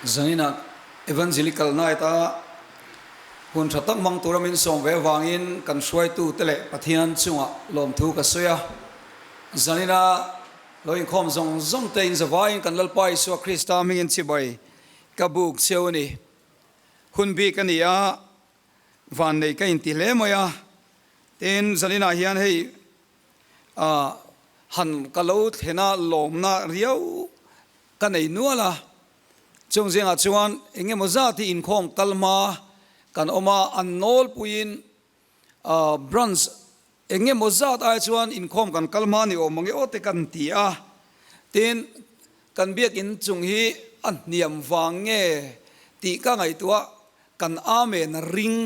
Zaninah Evangelical Night-a hun tha tak hmang tura min sawm ve avangin kan hruaitute leh Pathian chungah lawmthu ka sawi a. Zanina lo inkhawm zawng zawng te inzavaiin kan Lalpa Isua Krista hmingin chibai ka buk cheu a ni. Hun bik a ni a, vannei ka inti hle mai a. Tin, zaninah hian hei a han ka lo thlen a lawmna riau ka nei nual a, chung zingah chuan eng emaw zat hi inkhawm kal hma kan awm a, an nawlpuiin branch eng emaw zat ai chuan inkhawm kan kal hma ni awm ang e aw te kan ti a, tin kan biakin chung hi a hniam vang nge tih ka ngaihtuah kan amen ring.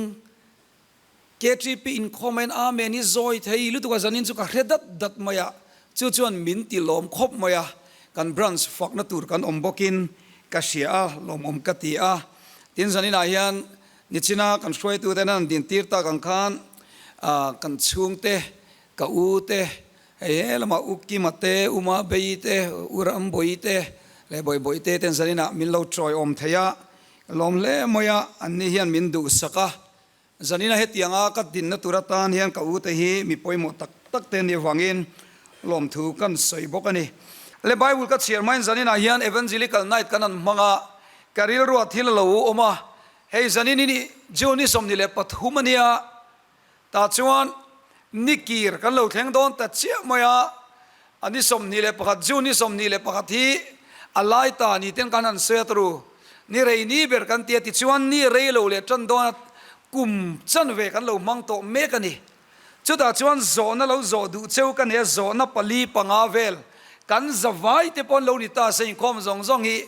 KTP inkhawm aiin Amen hi zawi thei lutuk a zanin chu ka hre dat dat mai a, chu chuan min ti lawm khawp mai a, kan branch fakna tur kan awm bawkin ka hria a, lawmawm ka ti a. Tin zaninah hian nichina kan hruaitute nan din tir tak ang khan kan chhungte, ka u te, hei he lamah U Kima te, U Mabei te, U Rambawi te leh Bawihbawi te ten zaninah min lo tawiawm thei a, ka lawm hle mai a, anni hian min duhsak a. Zanina hetianga ka dinna tur atan hian ka ute hi mi pawimawh tak tak te nih avangin lawmthu kan sawi bawk a ni. Le Bible ka chhiar hmain zaninah hian Evangelical Night kan han hmang a, ka rilruah thil a lo awm a, hei zanin hi ni June ni 23 a nia, tah chuan ni kir kan lo thleng dawn ta chiah mai a, a ni 21 June ni 21 hi a lai ta ni ten kan han sawi a turu. Ni rei ni ber kan ti a tichuan ni rei lo leh tan dawn a kum chanve kan lo hmang tawh mek a ni. Chutah chuan zawhna lo zawh duh cheu ka nei a, zawhna pali panga vel kan zavai te pawh an lo ni ta se inkhawm zawng zawng hi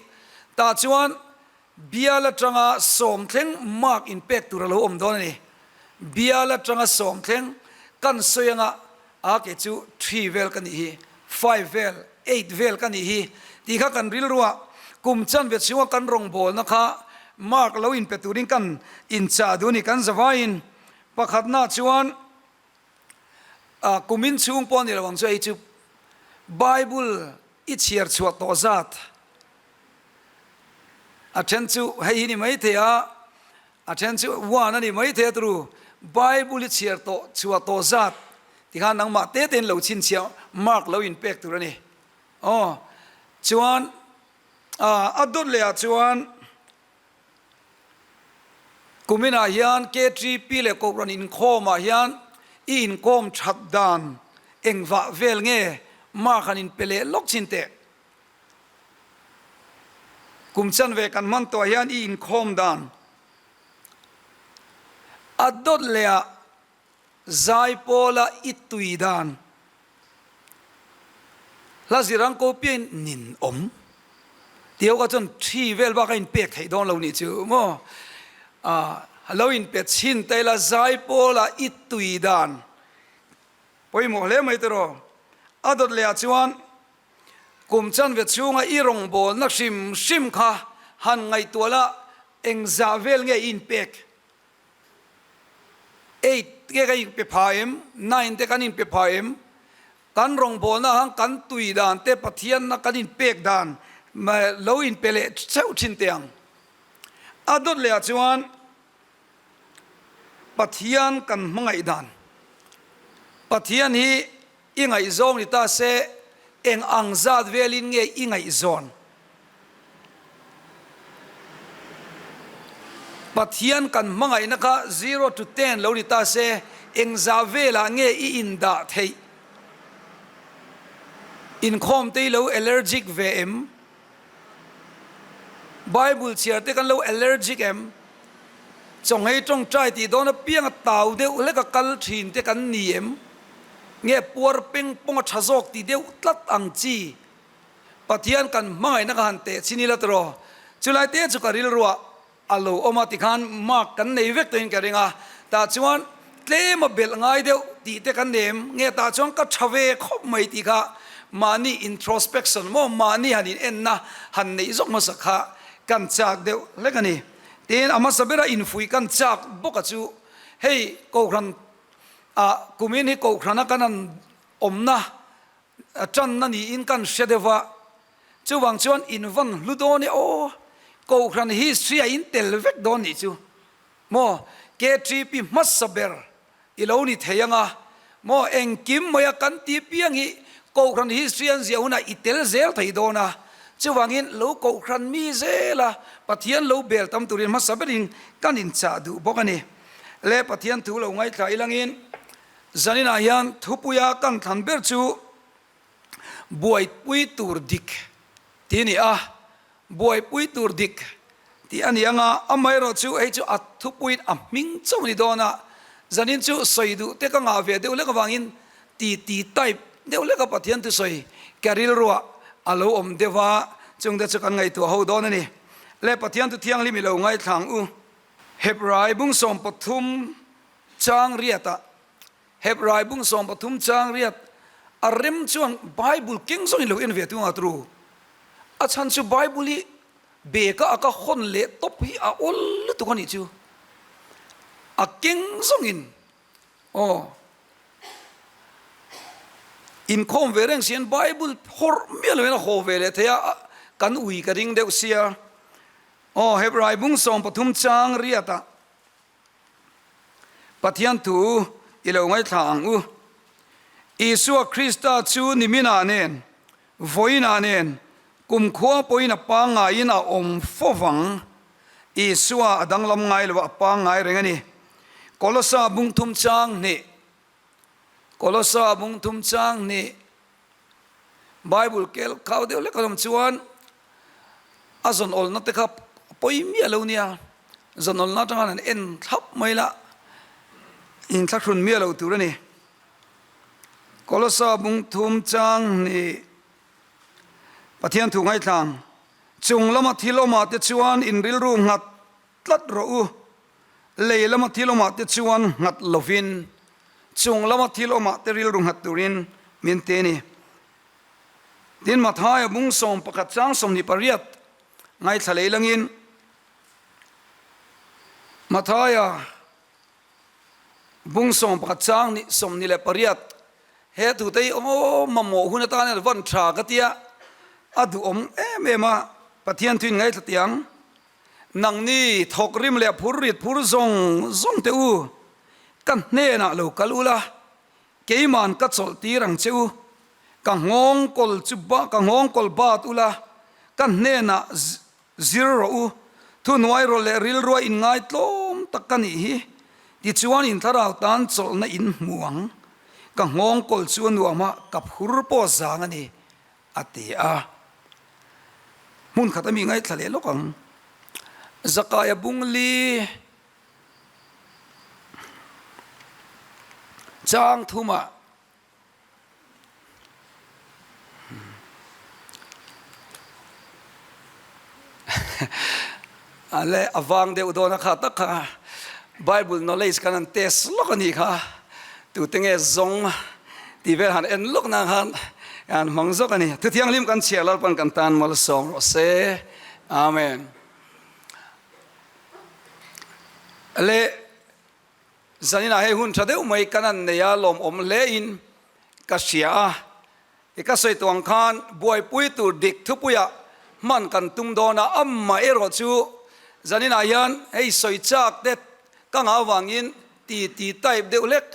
tah chuan bial atanga sawm thleng mark inpek tur a lo awm dawn a ni. Bial atanga sawm thleng kan sawi anga a ke chu three vel ka nih hi, five vel, eight vel ka nih hi tih kha kan rilruah kum chanve chhunga kan rawngbawlna kha mark lo inpe turin kan inchah duh a ni kan zavaiin pakhatna chuan kumin chhung pawh a ni lo ang chu hei chu Bible i chhiar chhuah tawh zat a then chu hei hi ni maithei a A then chu one a ni mai thei a turu Bible i chhiar tawh chhuah tawh zat tikhan nangmah te tein lo chhinchhiah mark lo in pek tur a ni. Aw chuan a dawt leh ah chuan kumin ah hian KTP leh Kohhran inkhawm ah hian i inkawm that dan engvah vel nge mark han in pe leh lawk chin teh. Kum chanve kan hman tawh hian i inkhawm dan a dawt leh ah zai pawla i tui dan hla zirang ko piain nin awm tih ho kha chuan thi vel bak a inpek theih dawn lo nih chu maw a lo inpe chhin ta ila zai pawla i tui dan pawimawh hle mai tiraw a dawt leh ah chuan Kum chanve chhunga i rawngbawlna hrim hrim kha han ngaihtuah la, engzah vel nge i inpek? Eight nge kan inpe pha em? Nine te kan inpe pha em? Kan rawngbawlna han kan tui dan te, Pathianna kan inpek dan lo inpe leh cheuh thin teh ang. A dawt leh ah chuan Pathian kan hmangaih dan. Pathian hi I ngaihzawng ni ta se, eng ang zat velin nge i ngaihzawn? Pathian kan hmangaihna kha zero to ten lo ni ta se, eng zah velah nge i indah theih? Inkhawm te i lo allergic ve em? Bible chhiar te kan lo allergic em? Chawnghei tawngtai tih dawn apianga tau deuh hleka kal thin te kan ni em? Nge puar peng pawng a tha zawk ti deuh tlat ang chi? Pathian kan hmangaihna ka han teh chin ila tiraw? Chulai te chu ka rilruah a lo awm a tikhan mark kan nei vek tawhin ka ring a, tah chuan tlem a belh ngai deuh tih te kan nem nge tah chuan ka tha ve khawp mai tih kha mahni introspection maw mahni han in enna han neih zawk hmasa kha kan chak deuh hlek a ni. Tin, a hmasa bera infuih kan chak bawk a chu hei Kohhran ah kumin hi Kohhrana kan han awmna A tanna niin kan hre deuh a, chuvang chuan in van hlu dawn e aw. Kohhran history a in tel vek dawn nih chu maw KTP hmasa ber i lo ni thei anga maw engkim mai a kan tih piang hi Kohhran history an ziah hunah i tel zel thei dawn a, chuvangin lo Kohhran mi zel a Pathian lo bel tam turin hmasa berin kan inchah duh bawk a ni. Le Pathian thu lo ngaithla ilangin zaninah hian thupuia kan thlan ber chu buaipui tur dik tih a ni a, buaipui tur dik tih a ni ang a, amaherawh chu hei chu a thupuiin a hming chauh a ni dawn a, zanin chu sawi duh te ka ngah ve deuh lek avangin titi type deuh leka Pathian thusawi ka rilruah a lo awm deuh a, chungte chu kan ngaihtuah ho dawn a ni. Le Pathian thu thianghlim i lo ngaithla ang u. Hebrai bung 13 chang riatah Hebrai bung 13 chang riat a rem chuan Bible keng zawng in lo en ve tung a tru. A chhan chu Bible hi beka a ka hawn leh tawp hi a awl lutuk a nih chu. A keng zawng in aw inkhawm ve reng sian Bible phawrh miah lo in a haw ve leh thei a, kan ui ka ring deuh sia. Aw Hebrai bung 13 chang riat ah Pathian thu i lo ngaithla ang u. Isua Krista chu niminah nen, vawiinah nen, kumkhua pawhin a pangngaiin a awm fo vang. Isua a danglam ngai lo a, a pangngai reng a ni. Kolosa bung thum chang hnih Kolosa bung thum chang hnih Bible kel khau deuh lek alawm chuan a zawn awlna te kha a pawi miah lo nia, zawn awlna atanga han en thlap mai la inthlahrun miah lo tur a ni. Kolosa bung thum chang hnih Pathian thu ngaithlang chung lama thil awmah te chuan in rilru nghat tlat rawh u, lei lama thil awmah te chuan nghat lovin chung lama thil awmah te rilru nghat turin min ti a ni. Tin, Mathaia bung 11 chang 28 ngaithla lei langin Mathaia bung 11 chang 28 he thute hi aw mamawh hun atan hian van tha ka tia a duhawm em em a, Pathian thuin ngaithla tiang. Nangni thawk rim leh phur rit phur zawng zawng teh u, ka hnenah lo kal ula, keiman ka chawlh tir ang che u, ka nghawng kawl chu ka nghawng kawl bat ula, ka hnenah zir rawh u, thuhnuai rawh leh rilrua inngai tlawm tak ka nih hi, tichuan in thlarau tan chawlhna in hmu ang, ka nghawng kawl chu a nuam a, ka phur pawh zang a ni. A ti a. Hmun khat a mi ngaithla leh lawk ang. Zakaia bung li chang thumah A le a vang deuh dawn a kha tak kha Bible knowledge kan han test lawk a nih kha. Tute nge zawng tih vel han en lawk nan khan an hmang zawk a ni. Thu thianghlim kan chhiar Lalpan kan tan malsawm rawh se. Amen. Le zaninah hei hun tha deuh mai kan an nei a lawmawm hle in ka hria a. I ka sawi tuang khan buaipui tur dik thupuiah hman kan tum dawn a, amah erawh chu zaninah hian hei sawi chak te ka ngah avangin ti ti type deuh hlek.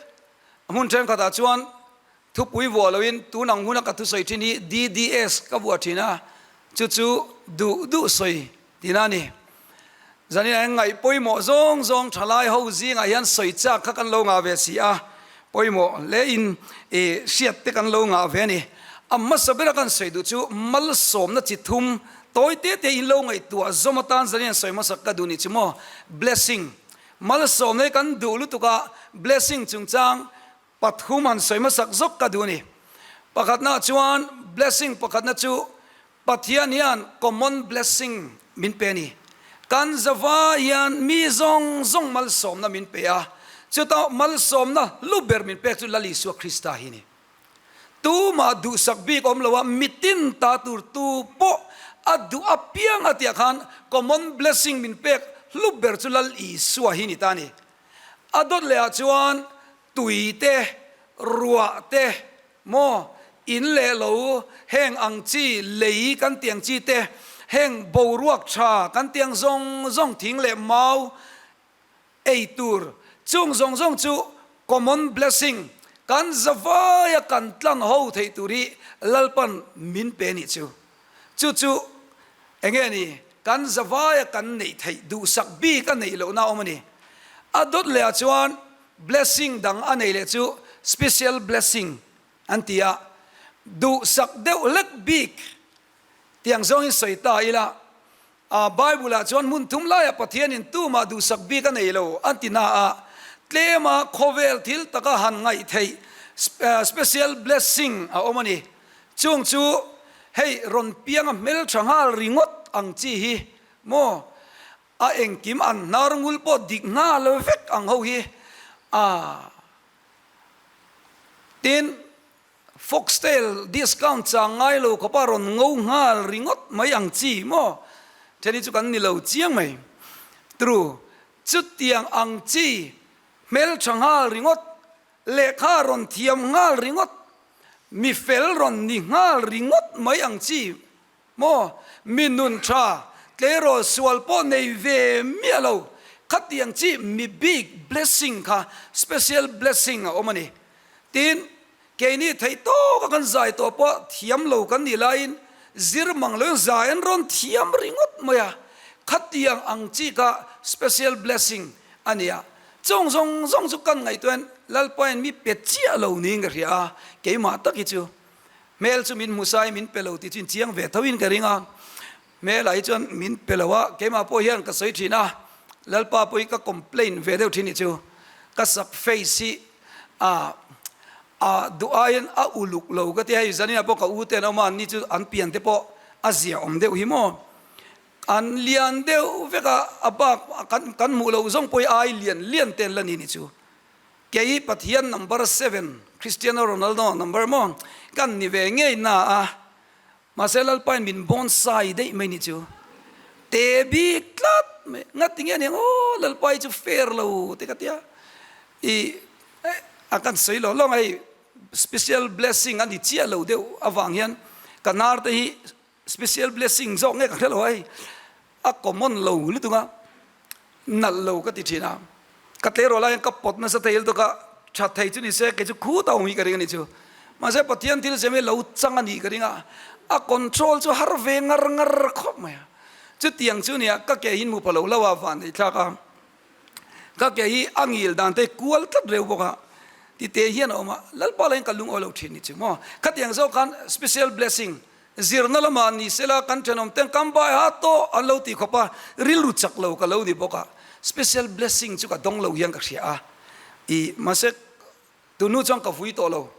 Hmun thenkhatah chuan thupui vuah loin tun ang huna ka thusawi thin hi DDS ka vuah thin a, chu chu duh duh sawi Tina a ni. Zanin ah ngaih pawimawh zawng zawng thalai ho zingah hian sawi chak kha kan lo ngah ve si a, pawimawh hle in i hriat te kan lo ngah ve a ni. A hmasa bera kan sawi duh chu malsawmna chi thum tawi te te in lo ngaihtuah zawm atan zanin an sawi hmasak ka duh ni chu maw? Blessing. Malsawmna hi kan duh lutuk a, blessing chungchang Pathum han sawi hmasak zawk ka duh a ni. Pakhatnaah chuan blessing pakhatna chu Pathian hian common blessing min pe a ni. Kan zava hian mi zawng zawng malsawmna min pe a, chuta malsawmna hlu ber min pek chu Lal Isua Krista hi a ni. Tumah duhsak bik awm lo a, mitin ta tur tu pawh a duh apiang a tihah khan common blessing min pek hlu ber chu Lal Isua hi a ni ta a ni. A dawt lehah chuan Tui te, ruah te, maw, in leh lo, heng ang chi, lei kan tih ang chi te, Heng boruak tha kan tiang zawng zawng thing leh mau ei tur chung zawng zawng chu common blessing kan zavaia kan tlang ho theih tur hi Lalpan min pe nih chu. Chu chu enge ni kan zavaia kan neih theih duhsak bik a neih lohna awm a ni. A dawt leh ah chuan blessing dang a nei leh chu special blessing an ti a, duhsak deuh hlek bik tiang zawngin sawi ta ila, a Bible ah chuan hmun thum laiah Pathianin tumah duhsak bik a nei lo an ti na a, tlema khawvel thil taka han ngaih theih special blessing a awm a ni. Chung chu hei rawn pianga hmeltha nghal ringawt ang chi hi maw? A engkim an hnar ngul pawh dik nghal vek ang ho hi a tin Foxtail discount chang ngai lo khawpa rawn ngo nghal ringawt mai ang chi maw? Then hi chu kan ni lo chiang mai. True, chutiang ang chi hmeltha nghal ringawt, lehkha rawn thiam nghal ringawt, mi fel rawn ni nghal ringawt mai ang chi Maw, mi nun tha, tleirawl sual pawh nei ve miah lo, khatiang chi mi bik blessing kha special blessing a awm a ni. Tin, keini theih tawka kan zai tawh pawh thiam lo kan nih laiin zir mang loin zai an rawn thiam ringawt mai a, khatiang ang chi kha special blessing a ni a. Chung zawng zawng chu kan ngaihtuahin Lalpain mi pe chiah lo niin ka hria a, keimah tak hi chu Hmel chu min hmu sai min pe lo tih chu inchiang ve tho in ka ring a, hmelah hi chuan min pe lo a, keimah pawh hian ka sawi thin a, Lalpa pawh hi ka complain ve deuh thin nih chu, ka sak face hi a a duh aiin a uluk lo ka ti a, hei zaninah pawh ka u te an awm a, anni chu an pian te pawh a zia awm deuh hi maw, an lian deuh vek a, a bak kan kan hmuh loh zawng pawh hi ai lian lian te an la ni nih chu. Kei Pathian number seven Cristiano Ronaldo number maw kan ni ve ngei na a, mahse Lalpain min bonsai daih mai ni chu te bik tlat mai, ngati nge aniang aw Lalpa hi chu fair lo te ka tia i a kan sawi lo lawng hei special blessing a ni chiah lo deuh avang hian ka nar te hi Special blessing zawk nge ka hre lo hei, a common lo lutuk a, nalh lo ka ti thin a, ka tleirawl lai hian ka pawt nasa thei lutuk a, tha thei chu ni se kei chu khut a awm hi ka ring a ni chu, mahse Pathian thil siam hi lo chang a nih ka ring a, a control chu har ve ngar ngar khawp mai a, chutiang chu nia ka ke hi nupa lo lo a van neih thlak a, ka ke hi a ngil dan te kual tlat reuh bawk a, tite hian a awm a, Lalpa lah hian ka lungawi lo thin ni chu maw, khatiang zawk khan special blessing Zirna lamah ni sela kan thenawm ten kam bai ha tawh an lo ti khawp a, rilru chak lo ka lo ni bawk a, special blessing chu ka dawng lo hian ka hria a, i mahse tunu chuan ka vui tawh lo,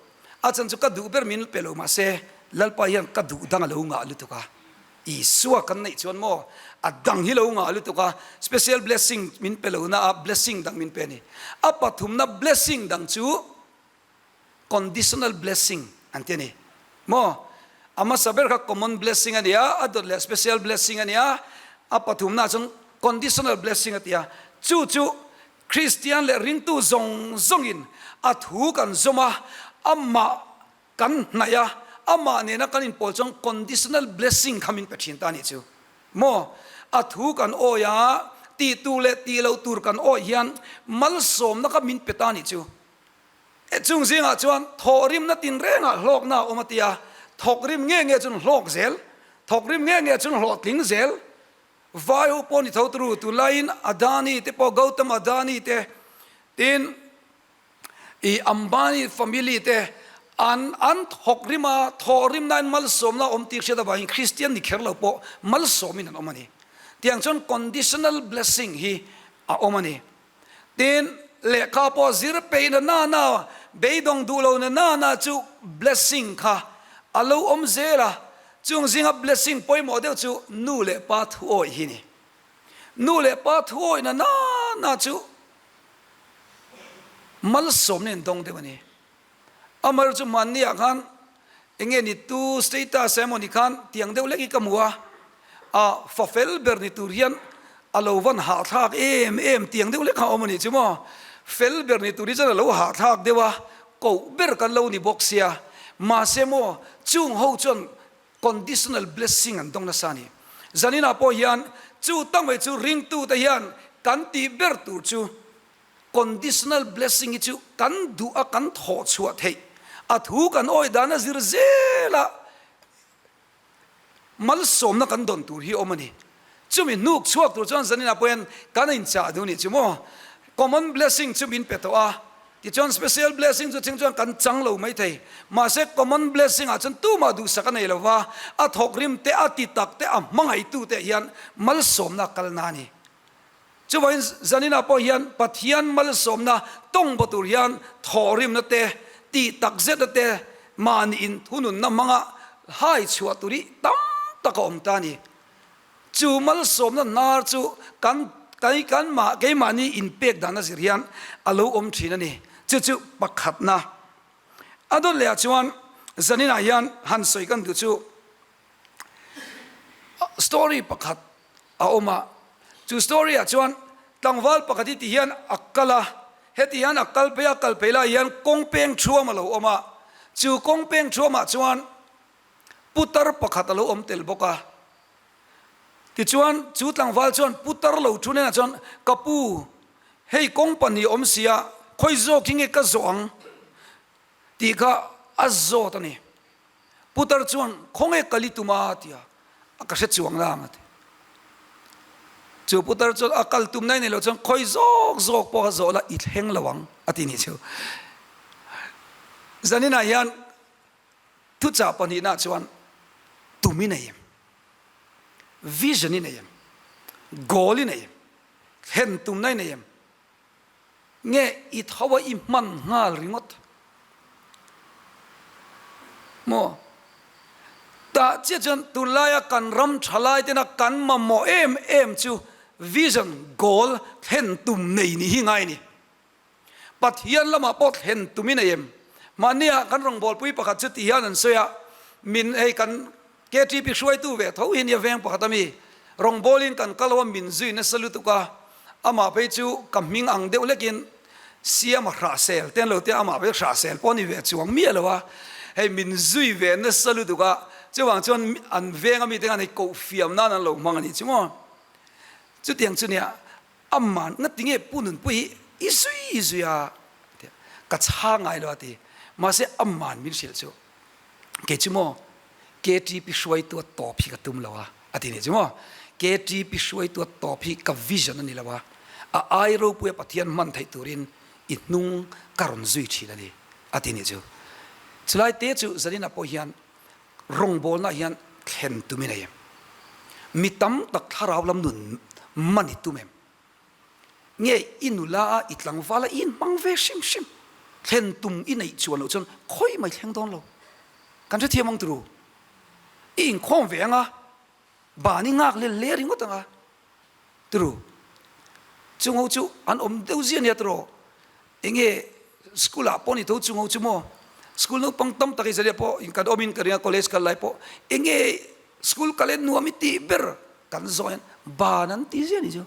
a chan chu ka duh ber min pe lo mahse Lalpa hian ka duh dang a lo ngah lutuk a, Isua kan neih chuan maw a dang hi lo ngah lutuk a, special blessing min pe lo na a blessing dang min pe a ni, a pathumna blessing dang chu. Conditional blessing an ti a ni maw? A hmasa ber kha common blessing a ni a, a dawt leh special blessing a ni a, a pathumna ah chuan conditional blessing a ti a. Chu chu Kristian leh ringtu zawng zawngin a thu kan zawm a, amah kan hnaih a, amah nena kan inpawl chuan conditional blessing kha min pe thin ta a nih chu maw? A thu kan awi a, tih tur leh tih loh tur kan awih hian malsawmna kha min pe ta a nih chu. Chung zingah chuan thawhrimna tinrengah hlawkna a awm a ti a, thawkrim nge nge chuan hlawk zel, thawkrim nge nge chuan hlawhtling zel. Vai ho pawh ni tho turu, tunlaiin Adani te pawh, Gautam Adani te, tin i Ambani family te an an thawkrim a, thawhrimnain malsawmna a awm tih hriat avangin Kristian ni kher lo pawh malsawmin an awm a ni. Tiang chuan conditional blessing hi a awm a ni. Tin, lehkha pawh zir peih na na na, beidawng duh lo na na na chu blessing kha a lo awm zel a, chung zinga blessing pawimawh deuh chu nu leh pa thuawih hi ni. Nu leh pa thuawih na na na chu malsawmna in dawng deuh a ni. Amar chu hmanni ah khan enge ni tu status emaw ni khan tiang deuh lek hi ka hmu a, a fa fel ber ni tur hian a lo van hahthlak em em tiang deuh lek kha a awm a nih chu maw, fel ber ni tur hi chuan a lo hahthlak deuh a, koh ber kan lo ni bawk sia, mahse maw chung ho chuan Conditional blessing an dawng nasa a ni. Zaninah pawh hian chu tak mai chu ringtute hian kan tih ber tur chu conditional blessing hi chu kan duh a kan thawh chhuah theih a thu kan awi dan a zir zel a malsawmna kan dawn tur hi awm a ni. Chumi hnuk chhuak tur chuan zaninah pawh hian kan inchah duh nih chu maw? Common blessing chu min pe tawh a, tichuan special blessing chu chhing chuan kan chang lo mai thei. Mahse common blessing ah chuan tumah duhsak a nei lo va, a thawkrim te, a ti tak te, a hmangaihtu te hian malsawmna a kalna a ni. Chuvangin zaninah pawh hian Pathian malsawmna tawng baw tur hian thawhrimna te, tih tak zetna te, mahni inthununna hmanga hai chhuah tur hi tam tak a awm ta a ni. Chu malsawmna hnar chu kan kan mah keimahni inpek dan a zir hian a lo awm thin a ni. Chu chu pakhatna. A dawt lehah chuan zaninah hian han sawi kan duh chu story pakhat a awm a, chu story ah chuan tlangval pakhat hi ti hian a kal a, heti hian a kal phei a, kal phei lai hian kawng peng thuam a lo awm a, chu kawng peng thuam ah chuan putar pakhat a lo awm tel bawk a, tichuan chu tlangval chuan putar lo thu hnenah chuan ka pu hei kawng pahnih awm sia khawi zawk hi nge ka zawh ang tih kha a zawt a ni. Putar chuan, Khawnge kal i tum a? ti a, a ka hre chuang la ang a ti. Chu putar chuan, A kal tum na i nei lo chuan khawi zawk zawk pawh kha zawh la i thleng lo ang a ti nih chu. Zaninah hian thuchah pahnihna chuan tum i nei em? Vision i nei em? Goal i nei em? Thlen tumna i nei em? Nge i tho a i hman nghal ringawt maw? Tah chiah chuan tunlaia kan ram thalai tena kan mamawh em em chu vision, goal, thlen tum nei ni hi ngai a ni. Pathian lamah pawh thlen tum i nei em? Mahnia kan rawngbawlpui pakhat chu ti hian an sawi a, min hei kan KTP hruaitu ve tho hi nia veng pakhat a mi rawngbawlin kan kal ho a min zui nasa lutuk a, amah phei chu ka hming ang deuh hlekin siam a hrahsel te an lo tia amah phei hrahsel pawh a ni ve chuang miah lo a, hei min zui ve nasa lutuk a, chuvang chuan an veng a mite khan hei koh fiam nan an lo hmang a nih chu maw? Chutiang chu nia amah ngatinge Pu Nunpui hi i zui i zui a ka chhang ngai lo a ti, mahse amah min hrilh chu. Kei chu maw KTP hruaitu a tawp hi ka tum lo a, a ti nih chu maw. KTP hruaitu a tawp hi ka vision a ni lo a, a ai ropuia Pathian hman theih turin i hnung ka rawn zui thin a ni, a ti nih chu. Chulai te chu Zaninah pawh hian rawngbawlna hian thlen tum i nei em? Mi tam tak thlarau lam nun man i tum em? Nge i nula a i tlangval a i inhmang ve hrim hrim thlen tum i neih chuan loh chuan khawi mai thleng dawn lo. Kan hrethiam ang turu. I inkhawm ve anga ban i nghak lel hle ringawt anga turu. Chung ho chu an awm deuh zia nia turaw. Enge school ah pawh ni tho chung ho chu maw. School naupang tam tak hi zaria pawh in kan awmin ka ring a college kal lai pawh enge school kal e nuam i tih ber Kan zawh hian ban an ti ziah ni chu.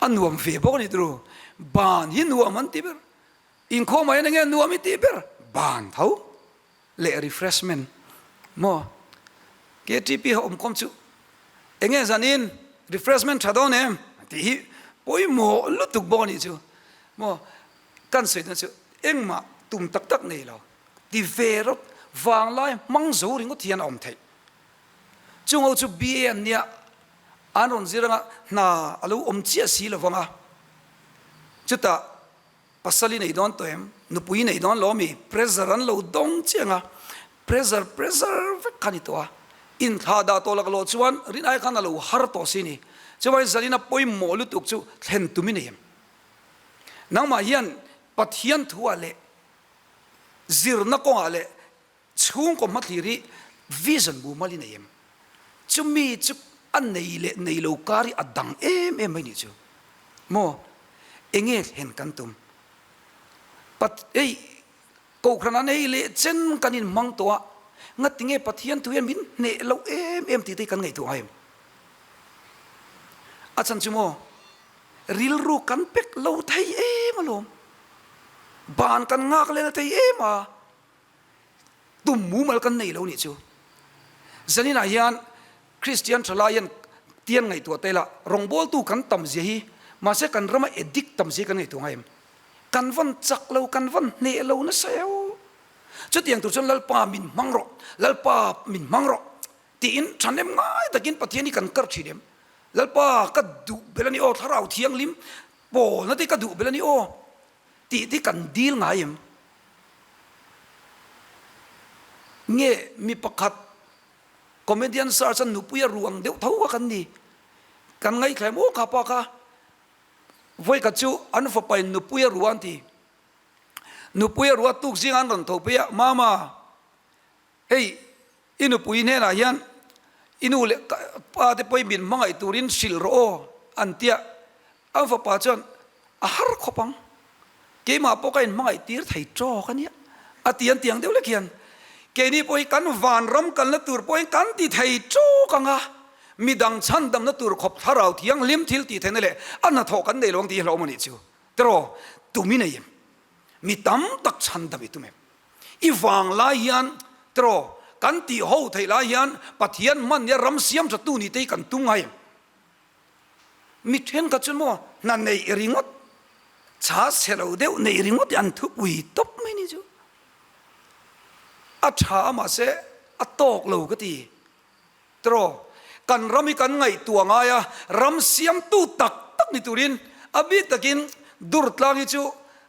A nuam ve bawk a ni turu. Ban hi nuam an ti ber. Inkhawmah hian enge nuam i tih ber? Ban tho leh refreshment maw? KTP ho awmkhawm chu enge zanin refreshment tha dawn em? tih hi pawimawh lutuk bawk a nih chu maw? Kan sawi dawn chu engmah tum tak tak nei lo ti ve rawt vanglai hmang zo ringawt hian a awm theih. Chung ho chu BA an nia, an rawn zir anga hna a lo awm chiah si lo vang a. Chutah pasal i nei dawn tawh em? Nupui i nei dawn lo ami? Pressure an lo dawng chiah anga, pressure pressure vek kha a ni tawh a. Inthlah dah tawh laklawh chuan rin ai khan a lo har tawh si ni. Chuvangin zalina pawimawh lutuk chu thlen tum i nei em? Nangmah hian Pathian thuah leh zirna kawngah leh Chhungkaw hmathlir hi vision mumal i nei em? Chumi chu a nei leh nei lo kar hi a dang em em mai nih chu. Maw? Enge thlen kan tum? Pat hei Kohhran an ei leh chen kan inhmang tawh a, ngatinge Pathian thu hian min hneh loh em em tih te hi kan ngaihtuah ngai em? A chhan chu maw? Rilru kan pek lo thei em alawm. Ban kan nghak lel thei em a. Tum mumal kan nei lo nih chu. Zaninah hian. Kristian thalai hian tian ngaihtuah ta ila, rawngbawltu kan tam zia hi, mahse kan rama addict tam zia hi kan ngaihtuah ngai em? Kan vawn chak lo, kan vawn hneh lo nasa eo. Chutiang tur chuan Lalpa min hmang rawh, Lalpa min hmang rawh tiin thahnem ngai takin Pathian hi kan kar thin em? Lalpa ka duh belh a ni aw, Thlarau Thianghlim pawlna te ka duh belh a ni aw tih te kan dil ngai em? Nge mi pakhat comedian search a nupui a ruang deuh tho kha kan ni, kan ngaithla em aw kha pa kha vawikhat chu an fapa in nupui a ruah an ti. Nupui a ruah tuk zinga an rawn tho phei a, Mama, hei i nupui hnenah hian i nu leh pa te pawhin min hmangaih turin hrilh rawh aw an ti a. An fapa chuan, A har khawp ang, keimah pawh ka inhmangaih tir thei tawk a nia a ti an ti ang deuh lek hian keini pawh hi kan vanram kalna tur pawhin kan ti thei tawk ang a, midang chhandamna tur khawp thlarau thianghlim thil tih theihna leh a hnathawh kan nei lo ang tih hi hlauhawm a nih chu. Tiraw, tum i nei em? Mi tam tak chhandam i tum em? I vang lai hian, tiraw, kan tih ho theih lai hian Pathian hman nia ram siam tha tu ni te hi kan tum ngai em? Mi thenkhat chu maw hna neih ringawt, cha chhe lo deuh neih ringawt hi an thupui tawp mai ni chu. A tha a mahse a tawk lo ka ti. Tiraw, kan ram hi kan ngaihtuah ngai a, ram siamtu tak tak ni turin a bik takin Durtlang hi chu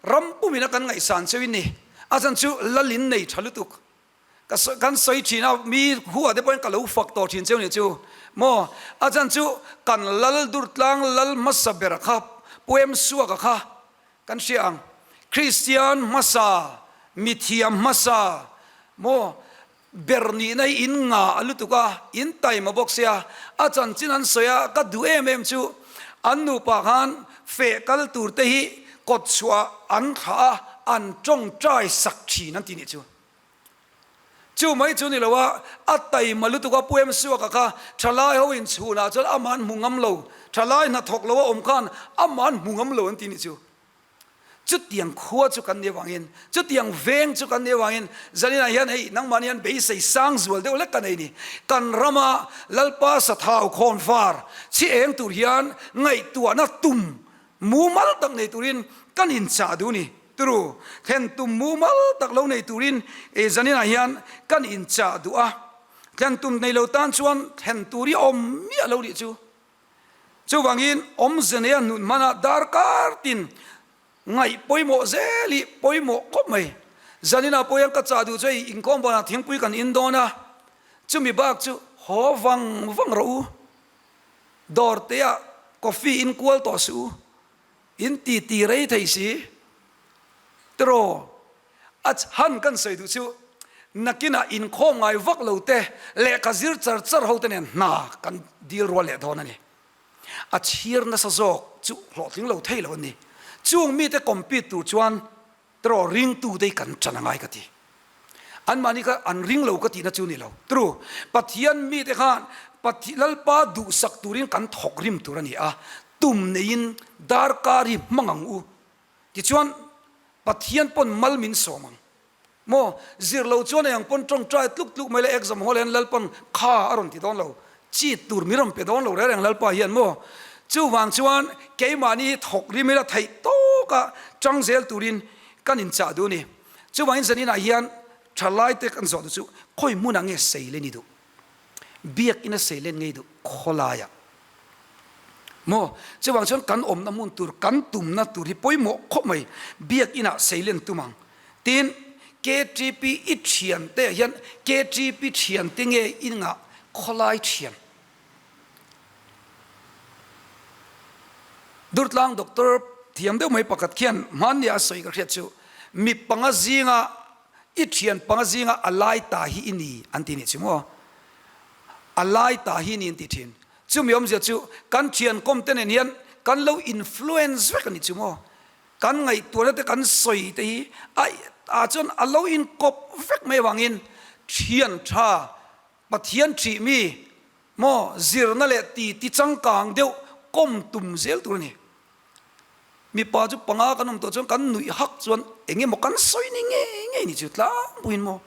ram pumin a kan ngaihsan cheu in ni. A chhan chu Lalin nei tha lutuk. Ka kan sawi thin a, mi hua te pawhin ka lo fak tawh thin cheu ni chu maw. A chhan chu kan Lal Durtlang Lal hmasa ber kha Pu Em Suaka kha kan hria ang. Kristian hmasa, mithiam hmasa maw Ber nihna hi in nga a lutuk a, in taima bawk sia, a chanchin an sawi a, ka duh em em chu an nupa khan feh kal tur te hi kawt chhuah an thlah a, an tawngtai sak thin an ti nih chu. Chu mai chu ni lo a, a taima lutuk a, Pu Em Suaka kha thalai ho in chhunah chuan amah an hmu ngam lo, thalai hnathawk lo a awm khan amah an hmu ngam lo an ti nih chu. Chutiang khua chu kan nih avangin, chutiang veng chu kan nih avangin zaninah hian hei nangmahni hian beisei sang zual deuh hlek ka nei ni. Kan rama Lalpa Sathau khawnvar chhi eng tur hian ngaihtuahna tum mumal tak nei turin kan inchah duh ni. Turu, thlen tum mumal tak lo nei turin zaninah hian kan inchah duh a. Thlen tum nei lo tan chuan thlen tur hi a awm miah lo nih chu. Chuvangin awmze neia hnun hmana darkar tin ngaih pawimawh zel hi pawimawh khawp mai. Zaninah pawh hian ka chah duh chu hei inkhawm banah thingpui kan in dawn a, chumi bak chu haw vang vang rawh u, dawr teah coffee in kual tawh suh u, in ti ti rei thei si tiraw? A chhan kan sawi duh chu nakinah inkhawm ngai vak lo te lehkha zir char char ho te nen hna kan dil rual leh dawn a ni. A chhir nasa zawk chu hlawhtling lo thei lo a ni. Chung mite compete tur chuan tiraw ringtu te hi kan ṭan a ngai ka ti. Anmahni kha an ring lo ka tihna chu ni lo. Tru, Pathian mite khan Lalpa duhsak turin kan thawk rim tur a ni a, tum neiin darkar hi hmang ang u. Tichuan, Pathian pawn mal min sawm ang. Maw, zir lo chuan eng pawn tawngtai tluk tluk mai le exam hall hian Lalpan kha a rawn ti dawn lo, cheat tur min rawn pe dawn lo reng reng Lalpa hian maw. Chuvang chuan keimahni hi thawk rim ila theih tawka tang zel turin kan inchah duh a ni. Chuvangin zaninah hian thalaite kan zawh duh chu khawi hmunah nge sei len i duh? Biakina sei len ngei duh khawlaiah maw? Chuvang chuan kan awmna hmun tur, kan tumna tur hi pawimawh khawp mai. Biakinah sei len tum ang. Tin, KTP i thiante ah hian KTP thiante nge i ngah khawlai thian? Durtlang Doctor thiam deuh mai pakhat khian hmanni a sawi ka hriat chu mi panga zinga I thian panga zinga a lai ta hi i ni an ti nih chu maw? A lai ta hi i ni an ti thin. Chumi awmzia chu kan thian kawm te nen hian kan lo influence vek a ni chu maw? Kan ngaihtuahna te kan sawi te hi a ah chuan a lo inkawp vek mai avangin thian tha Pathian thih mi maw zirna leh ti ti changkang deuh kawm tum zel tur a ni. Mipa chu panga kan awm tawh chuan kan nuih hak chuan eng emaw kan sawi ni ngei ngei ni chu tlangpuiin maw.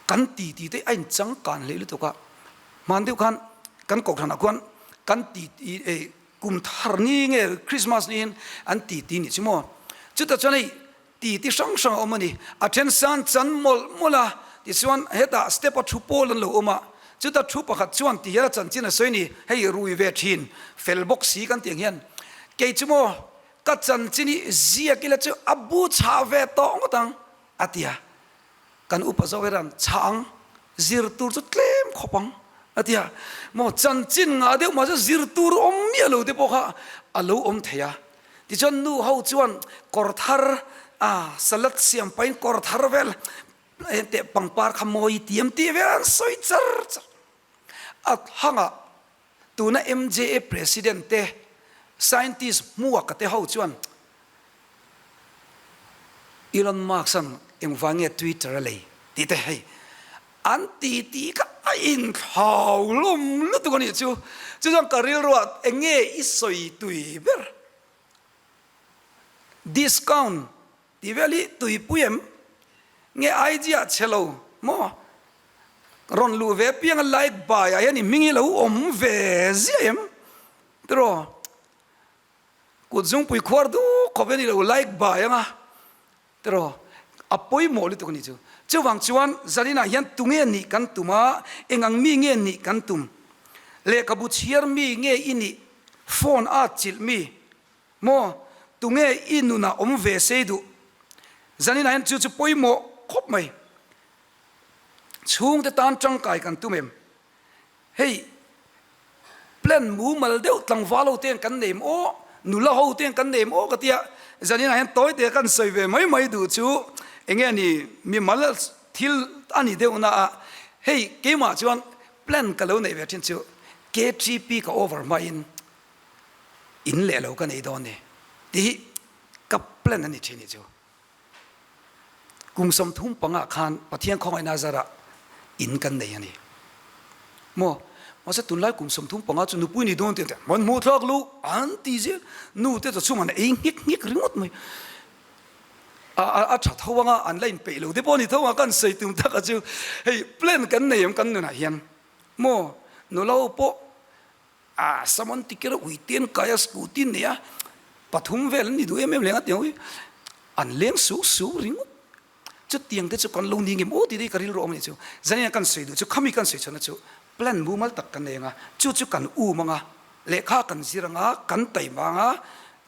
Kan titi te a inchangkan hle lutuk a, hman deuh khan kan kohhranah khuan kan titi eh kum thar ni nge Christmas niin an titi nih chu maw. Chutah chuan hei titi hrang hrang a awm a ni. A then san chan mawlh mawlh a, tichuan hetah step a thu pawl an lo awm a, chuta thu pakhat chuan ti hian a chanchin a sawi ni, hei rui ve thin fel bawk si kan tih ang hian kei chu maw ka chanchin hi ziak ila chu a bu chhah ve tawh ngawt ang a ti a. Kan upa zawk hian chhang zir tur chu tlem khawp ang a ti a, maw chanchin ngah deuh mahse zir tur awm miah lo te pawh kha a lo awm thei a. Tichuan nu ho chuan kawr thar a salad siam pahin kawr thar vel teh pangpar kha mawi tiam tih vel an sawi char char a hangah Tuna MJA President te, Scientist hmuaka te ho chuan Elon Musk-a'n engvang nge Twitter a lei tih te hei an ti tih kha a inthlau lawm lutuk a nih chu. Chu chuan ka rilruah eng nge i sawi tui ber? Discount Tih vel hi tuipui em? Nge IG ah che lo maw? Rawn luh ve piang a like by ah hian i hming hi lo awm ve ziah em? Tiraw? Kut zungpui khuar duk khawp hian i lo like by ang a, tiraw? A pawimawh lutuk a nih chu. Chuvang chuan zaninah hian tunge nih kan tum a, eng ang mi nge nih kan tum? Lehkhabu chhiar mi nge i nih? Phone a chilh mi? Maw? Tunge i nunah awm ve sei duh? Zaninah hian chu chu pawimawh khawp mai. Chhungte tan tangkai kan tum em? Hei, plan mumal deuh tlangval ho ten kan nei maw? Nula ho ten kan nei maw ka tia. Zaninah hian tawi te kan sawi ve mai mai duh chu enge ni mimal thil a ni deuh na a. Hei, keimah chuan plan ka lo neih ve thin chu KTP ka over hmain in leh lo ka nei dawn ni tih hi ka plan a ni thin hi chu. Kum 30 pangah khan Pathian khawngaihna zarah in kan nei a ni. Maw? Mahse tunlai kum 35 chu nupui ni dawn tih an hman hmuh thlak lu an ti zel. Nu te chu chhung an ei nghek nghek ringawt mai. A a tha tho anga an la inpeih lo te pawh a ni tho ang a kan sawi tum taka chu hei plan kan nei em kan nunah hian. Maw? Nula ho pawh A Samon tikir a ui te an kai a, scooty an nei a, pathum vel an ni duh em em leng a tiang hi an leng su su ringawt. Chutiang te chu kan lo ni ngem aw tih te hi ka rilru awm a nih chu. Zanin a kan sawi duh chu khami kan sawi chhuahna chu plan mumal tak kan nei ang a, chu chu kan um ang a, lehkha kan zir ang a, kan taima ang a,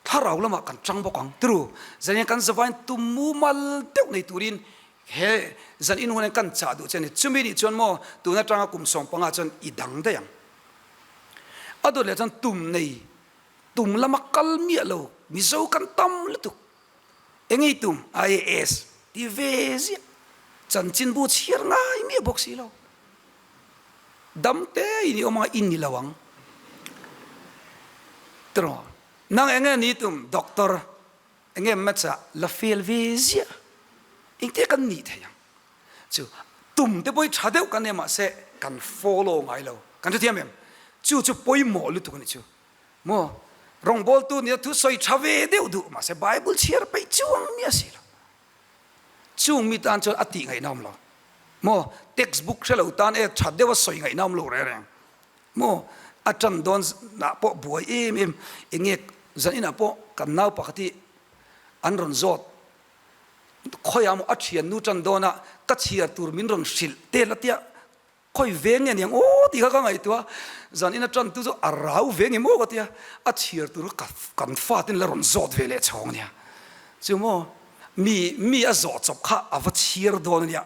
thlarau lamah kan tang bawk ang. Turu, zanin kan zavain tum mumal deuh nei turin he zan in hunin kan chah duh che a ni. Chumi nih chuan maw tun atanga kum 15 chuan i dang daih ang. A dawt leh chuan tum nei, tum lama kal miah lo Mizo kan tam lutuk. Eng ei tum? IAS ti ve ziah. Chanchinbu chhiar ngai miah bawk si lo. Dam te in i awm anga i ni lo ang. Tiraw? Nang eng nge ni tum? Doctor. Eng nge maths ah la fail ve ziah. Engtia kan nih theih ang? Chu tum te pawh hi tha deuh kan nei mahse kan follow ngai lo. Kan hrethiam em? Chu chu pawimawh lutuk a ni chu. Maw? Rawngbawltu nia thu sawi tha ve deuh duh mahse Bible chhiar peih chuang miah si lo. Chung mi tan chuan a tih ngaihna awm lo. Maw? Text book hre lo tan e tha deuh a sawi ngaihna awm lo reng reng. Maw? A tan dawn nah pawh buai em em. Enge zan inah pawh kan nau pakhat hi an rawn zawt. Khawiah maw a thiannu tan dawn a, ka chhiar tur min rawn hrilh tel a tia, khawi veng nge niang aw tih kha ka ngaihtuah a, zan ina tan tu chu a rau ve nge maw ka tia, a chhiar tur kha kan fatin la rawn zawt ve leh chhawng ania, chu maw mi mi a zawh chawp kha a va chhiar dawn ania,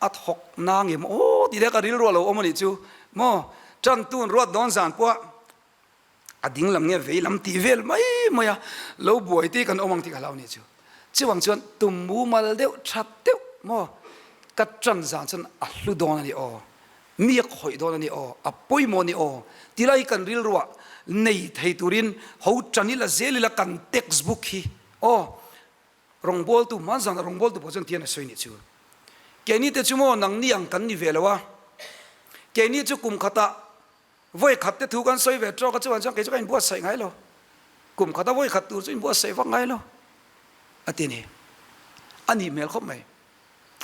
a thawk na nge maw aw tih te ka rilru a lo awm a nih chu maw, tan tun ruat dawn zan pawh a. A ding lam nge vei lam tih vel mai mai a, lo buai te kan awm ang tih ka hlau nih chu. Chuvang chuan tum mumal deuh that deuh maw ka tan zan chuan a hlu dawn a ni aw, mi a khawih dawn a ni aw, a pawimawh a ni aw ti lai kan rilruah nei thei turin ho tan ila zel ila kan text book hi aw rawngbawltu hmanzan a rawngbawltu pawh chuan tian a sawi nih chu. Keini te chu maw nangni ang kan ni ve lo a, keini chu kum khatah Vawi khat te thu kan sawi ve tawk a chuan chuan kei chu ka inbuatsaih ngai lo. Kum khata vawi khat tur chu inbuatsaih vak ngai lo a ti ni. A nih hmel khawp mai.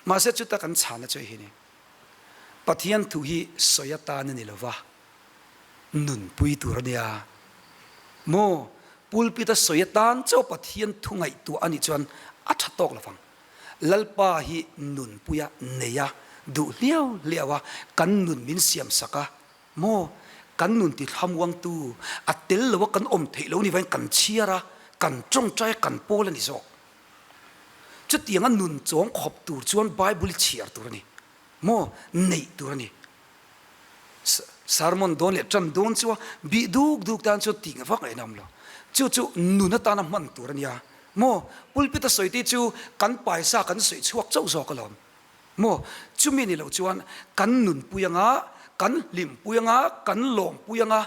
Mahse chuta kan chhana chu hei hi ni. Pathian thu hi sawi atan a ni lo va, nunpui tur a nia. Maw, pulpit a sawi atan chauh Pathian thu ngaihtuah a nih chuan a tha tawk lo vang. Lalpa hi nunpuia neia duh hliau hliau a, kan nun min siam sak a, maw, kan nun ti thlamuangtu, a tel lo a kan awm theih lo ni vain kan chhiar a, kan tawngtai a, kan pawl a ni zawk. Chutianga nun chawng khawp tur chuan Bible i chhiar tur a ni. Maw neih tur a ni. Sermon dawn leh tan dawn chu a bih duk duk tan chuan tih vak ngaihna awm lo. Chu chu nun atana hman tur a nia. Maw pulpit a sawi te chu kan paisa kan sawi chhuak chauh zawk alawm. Maw chumi ni lo chuan kan nunpui anga, kan hlimpui anga, kan lawmpui anga,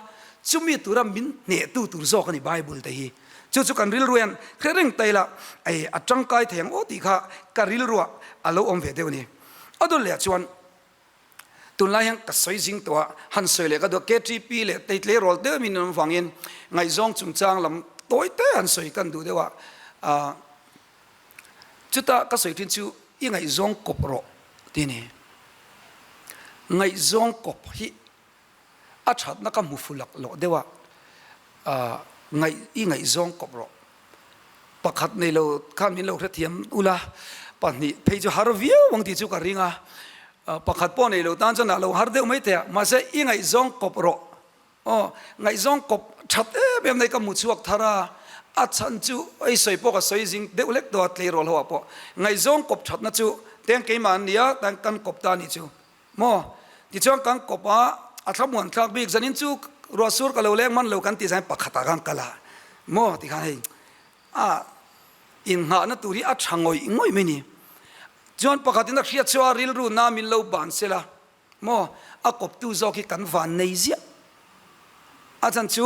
chumi tura min hnehtu tur zawk a ni Bible te hi. Chu chu kan rilru hian hre reng ta ila ei a tangkai thei ang aw tih kha ka rilruah a lo awm ve deuh a ni. A dawt leh ah chuan tunlai hian ka sawi zing tawh a, han sawi leh ka duh a, KTP leh tei tleirawl deuh min awm avangin ngaihzawng chungchang lam tawi te han sawi kan duh deuh a, ah chuta ka sawi thin chu i ngaihzawng kawp rawh tih a ni. Ngaihzawng kawp hi A thatna ka hmu fu lak loh deuh a, ngaih i ngaihzawng kawp rawh. Pakhat nei lo khan min lo hrethiam ula, pahnih phei chu har viau ang tih chu ka ring a, pakhat pawh nei lo tan chuan a lo har deuh mai thei a, mahse i ngaihzawng kawp rawh. Aw, ngaihzawng kawp that em em nei ka hmu chhuak thar a, a chhan chu ei sawi pawh ka sawi zing deuh hlek tawh a, tleirawl ho ah pawh ngaihzawng kawp thatna chu teng keimah an nia, kan kawp ta anih chu. Maw? Tichuan kan kawp a, a thlamuan thlak bik zanin chu ruah sur ka lo leng hman lo kan tih zanin pakhatah khan kal a, maw tikhan hei a innghahna tur hi a tha ngawih ngawih mai ni. Chuan pakhatin a hriat chu a rilru na min lo ban sela, maw a kawptu zawk hi kan van nei ziah. A chhan chu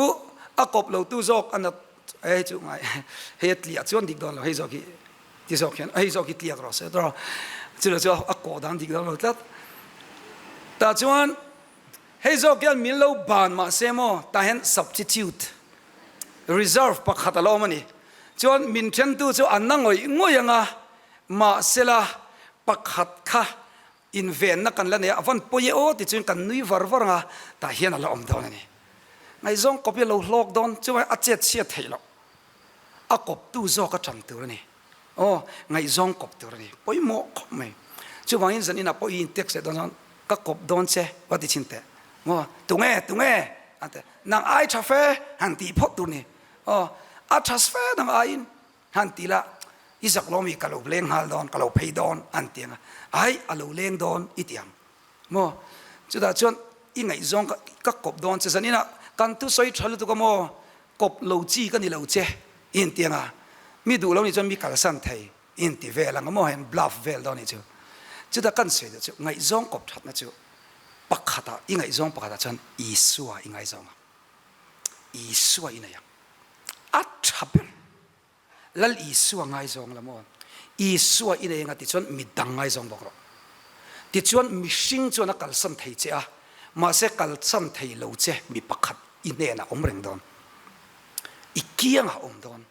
a kawp lotu zawk a nat hei chu ngai hei a tliah chuan dik dawn lo hei zawk hi ti zawk hian hei zawk hi tliak rawh se tawh chulo chu a kawh dan dik dawn lo tlat tah chuan hei zawk hian min lo ban mah se maw tah hian substitute reserve pakhat a lo awm a ni chuan min thentu chu an na ngawih ngawih anga mahsela pakhat kha Invenna kan la nei a, a van pawi e aw ti chuan kan nui var var ang a, tah hian a la awm dawn a ni. Ngaihzawng kawp hi a lo hlawk dawn, chuan a chet chhiat theih loh. A kawptu zawk a ṭan tur a ni. Aw, ngaihzawng kawp tur a ni. Pawimawh khawp mai. Chuvangin zan inah pawh i in text leh dawn chuan ka kawp dawn che va ti chhin teh. Maw, tunge, tunge? A ti. Nang ai ṭha fe han tih phawt tur a ni. Aw, a ṭha fe nang aiin. Han ti la, i zak lo mi ka lo leng nghal dawn, ka lo phei dawn an ti ang a, ai a lo leng dawn i ti ang maw? Chutah chuan i ngaihzawng ka ka kawp dawn che zaninah kan thusawi tha lutuk a maw, kawp lo chi ka ni lo che i inti ang a, mi duh lo nih chuan mi kalsan thei i inti vel ang a maw, heng bluff vel dawn nih chu. Chutah kan sawi duh chu ngaihzawng kawp thatna chu pakhatah i ngaihzawng pakhatah chuan Isua i ngaizawng ang, Isua i nei ang. A tha ber. Lal Isua ngaizawng la maw? Isua i nei anga tichuan midang ngaizawng bawk rawh. Tichuan mihring chuan a kalsan thei che a, mahse kalsan thei lo che mi pakhat i hnenah awm reng dawn. I kiangah awm dawn.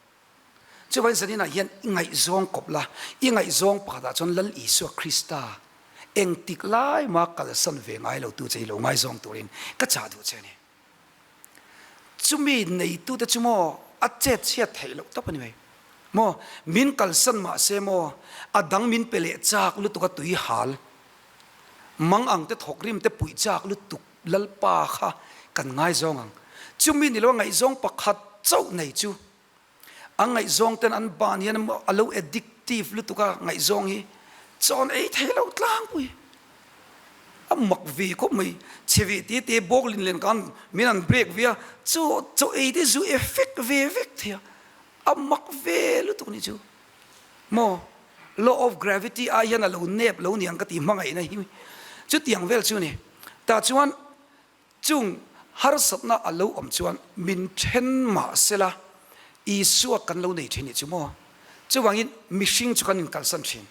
Chuvangin zaninah hian i ngaihzawng kawp la, i ngaihzawng pakhatah chuan Lal Isua Krista engtik lai mah kalsan ve ngai lo tu che hi lo ngaizawng turin ka chah duh che a ni. Chumi neitute chu maw a chet chhiat theih loh tawp a ni mai. Maw min kalsan mah se maw a dang min pe leh chak lutuk a tui hal mang ang te thawk rim te puih chak lutuk Lalpa kha kan ngaizawng ang. Chumi ni lo a ngaihzawng pakhat chauh nei chu A ngaihzawng ten an ban hian a lo addictive lutuk a ngaihzawng hi chawn ei thei lo tlangpui. A mak ve khawp mai. Chhe ve te te bawk lin len khan min an break ve a, chaw chaw ei te zu effect ve vek thei a. A mak ve lutuk ni chu. Maw? Law of gravity ai hian a lo nep lo niang ka ti hmangaihna hi. Chutiang vel chu ni. Tah chuan Chung harsatna a lo awm chuan min then mah sela, Isua kan lo nei thin nih chu maw? Chuvangin mihring chu kan inkalsan thin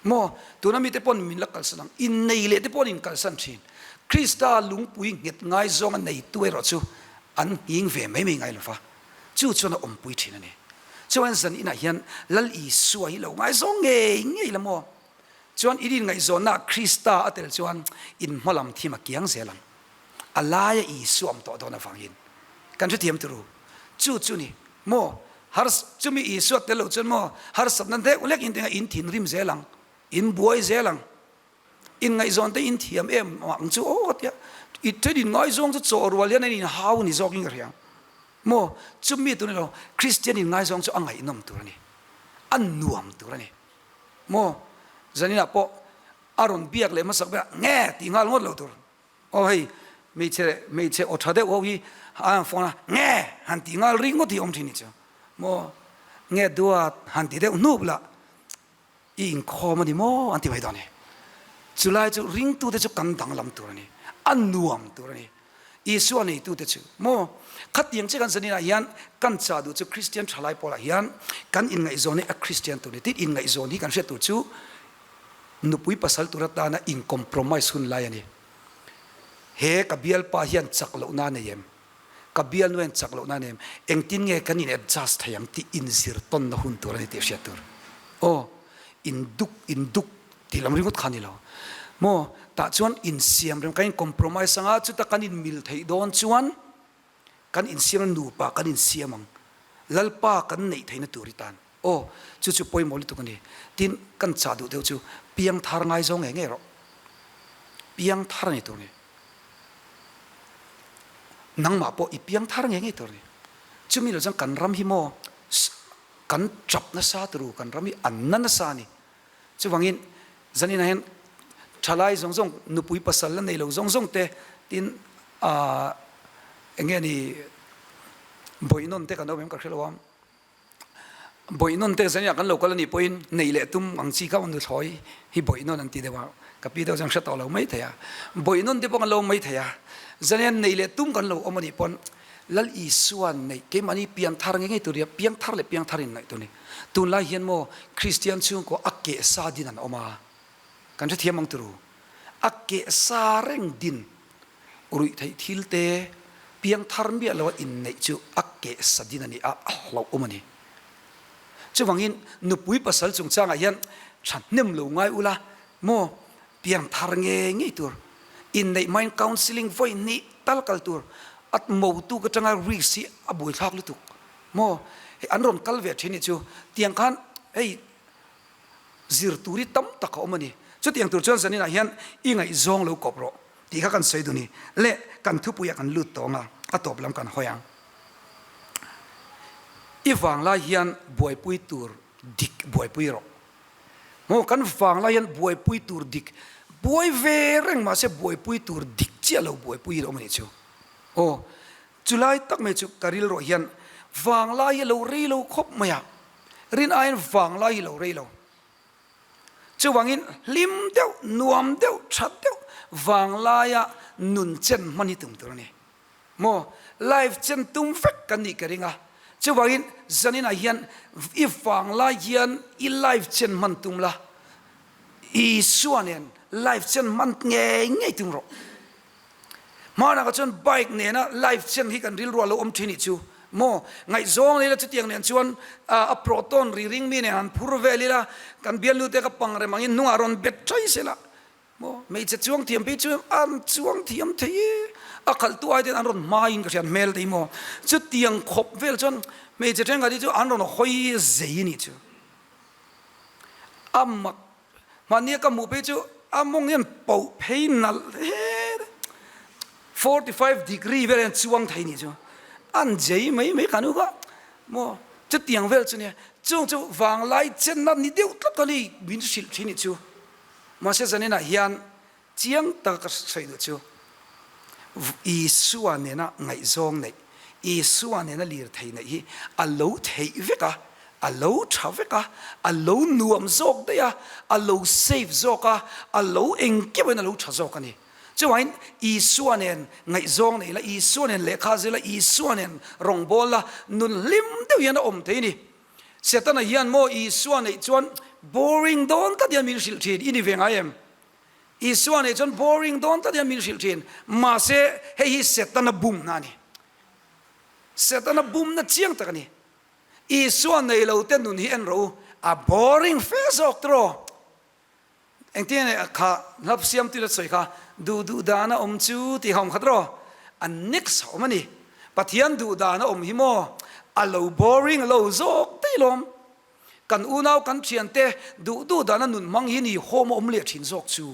maw? Tuna mite pawn min la kalsan ang, innei leh te pawh an inkalsan thin. Krista lungpui nghet ngaizawnga neitu erawh chu an nghing ve mai mai ngai lo va, chu chuan a awmpui thin a ni. Chuvangin zan inah hian Lal Isua hi lo ngaizawng ngei ngei la maw? Chuan in inngaihzawnnaah Krista a tel chuan in hmalam thim a kiang zel ang. A laia Isua awm tawh dawn avangin kan hrethiam tur u. Chu chu ni maw? Hars, chumi Isua tel loh chuan maw harsatna deuh lek in tinga in thinrim zel ang, in buai zel ang. Inngaihzawn te in thiam em ang chu aw ka tia. I then inngaizawng chu chaw rual hian an inhau ni zawkin ka hria. Maw? Chumi tur ni lo, Kristian inngaizawng chu a ngaihnawm tur a ni. A nuam tur a ni. Maw? Zaninah pawh a rawn biak leh hmasak berah nge tih nghal ngawt lo tur. Aw hei, hmeichhe hmeichhe aw tha deuh ho hi a han phone a, nge han tih nghal ri ngawt hi awm thin ni chu. Maw? Nge duat han ti deuh hnup lah i inkhawm a ni maw an ti mai dawn e. Chulai chu ringtute chu kan danglam tur a ni, a nuam tur a ni. Isua neitute chu maw? Khatiang che kan zaninah hian kan chah duh chu Kristian thalai pawlah hian kan inngaihzawn hi a Kristian tur ni. Tin, inngaihzawn hi kan hriat tur chu nupui pasal tur atana in-compromise hun lai a ni. He ka bialpa hian chak lohna a nei em? Ka bialnu hian chak lohna a nei em? Engtin nge kan in-adjust thei ang tih inzir tawnna hun tur a ni tih hriat tur. Aw, induk induk Tih lam ringawt kha a ni lo maw? Tah chuan insiam rem, kan in compromise anga chuta kan in mil theih dawn chuan kan insiam a nupa kan insiam ang. Lalpa kan neih theihna tur i tan. Aw, chu chu pawimawh lutuk a ni. Tin, kan chah duh deuh chu piangthar ngaizawng ngei ngei rawh. Piangthar a ni tur a ni. Nangmah pawh i piangthar ngei ngei tur a ni. Chumi lo chuan kan ram hi maw kan tap nasa turu, kan ram hi an na nasa a ni. Chuvangin zaninah hian thalai zawng zawng, nupui pasal la nei lo zawng zawng te tin aah eng nge ni bawihnawn te kan awm em ka hre lo a, bawihnawn te zaninah kan lo kal a nih pawhin neih leh tum ang chi kha nuthlawi hi bawihnawn an ti deuh a, ka pi deuh chuan hre tawh lo mai thei a, bawihnawn te pawh kan lo awm mai thei a, zaninah neih leh tum kan lo awm a nih pawn Lal Isua'n neih keimahni pianthar ngei ngei tur hi piangthar leh piangthar in ngaih tur a ni. Tunlai hian maw Kristian chhungkaw a keh sa din an awm a, kan hrethiam ang turu. A keh sa reng din ruih theih thil te piangthar miah loa inneih chu a keh sa din a ni a, a hlauhawm a ni. Chuvangin nupui pasal chungchangah hian thahnem lo ngai ula maw Piangthar ngei ngei tur, inneih hmain counselling vawi hnih tal kal tur, a motu ka tanga risk hi a buaithlak lutuk maw, hei an rawn kal ve thin nih chu, tiang khan hei zir tur hi tam tak a awm a ni, chutiang tur chuan zaninah hian i ngaihzawng lo kawp rawh tih kha kan sawi dun i le kan thupuiah kan lut tawng a, a tawp lam kan hawi ang. I vanglai hian buaipui tur dik buaipui rawh. Maw kan vang lai hian buaipui tur dik buai ve reng mahse buaipui tur dik chiah lo buaipui hi a awm a nih chu. Aw chulai tak mai chu ka rilruah hian vang lai hi a lo rei lo khawp mai a, rin aiin vang lai hi a lo rei lo. Chuvangin hlim deuh, nuam deuh, tha deuh vang laia nun chen hman hi tum tur a ni. Maw? Live chen tum vek kan nih ka ring a. Chuvangin zaninah hian i vang lai hian i live chen hman tum la, Isua nen live chen hman ngei ngei tum rawh. Hmanah kha chuan bike nena live chen hi kan rilru a lo awm thin nih chu. Maw? Ngaihzawng ila chutiang nen chuan a proton ri ring mi nen han phur vel ila, kan bialnu te ka pang rem angin hnungah rawn bet thai sela. Maw hmeichhe chuang thiam phei chu an chuang thiam thei e, a khalhtu ai ten an rawn hmaiin ka hriat hmel thei maw, chutiang khawp vel chuan hmeichhe thenkhat hi chu an rawn hawi zei a nih chu, a mak mahnia ka hmuh phei chu a mawng hian poh phei nalh hle 45 degree vel hian chuang thei nih chu, an zei mai mai kan u kha maw chutiang vel chu nia, chung chu vanglai chenna ni deuh tlat a ni min hrilh thin nih chu. Mahse zaninah hian chiang taka ka sawi duh chu Isua nena ngaihzawng neih, Isua nena lirthei neih hi a lo theih vek a, a lo tha vek a, a lo nuam zawk daih a, a lo safe zawk a, a lo engkeuhin a lo tha zawk a ni. Chuvangin Isua nen ngaihzawng neih la, Isua nen lehkha zir la, Isua nen rawngbâwl la, nun hlim deuh hian a awm thei a ni. Setana hian maw Isua neih chuan boring dawn tlat hian min hrilh thin, i ni ve ngai em? Isua neih chuan boring dawn tlat hian min hrilh thin, mahse hei hi Setana bumna a ni. Setana bumna chiang tak a ni. Isua nei lo te nun hi en rawh u, a boring fe zawk tiraw? Engtin nge kha hlap siamtu la sawi kha duh duh dan a awm chu tih kha awm khat rawh. A next a awm a ni. Pathian duh dan a awm hi maw a lo boring a lo zawk daih lawm. Kan unau kan thiante duh duh dan a nun hmang hi ni home a awm leh thin zawk chu.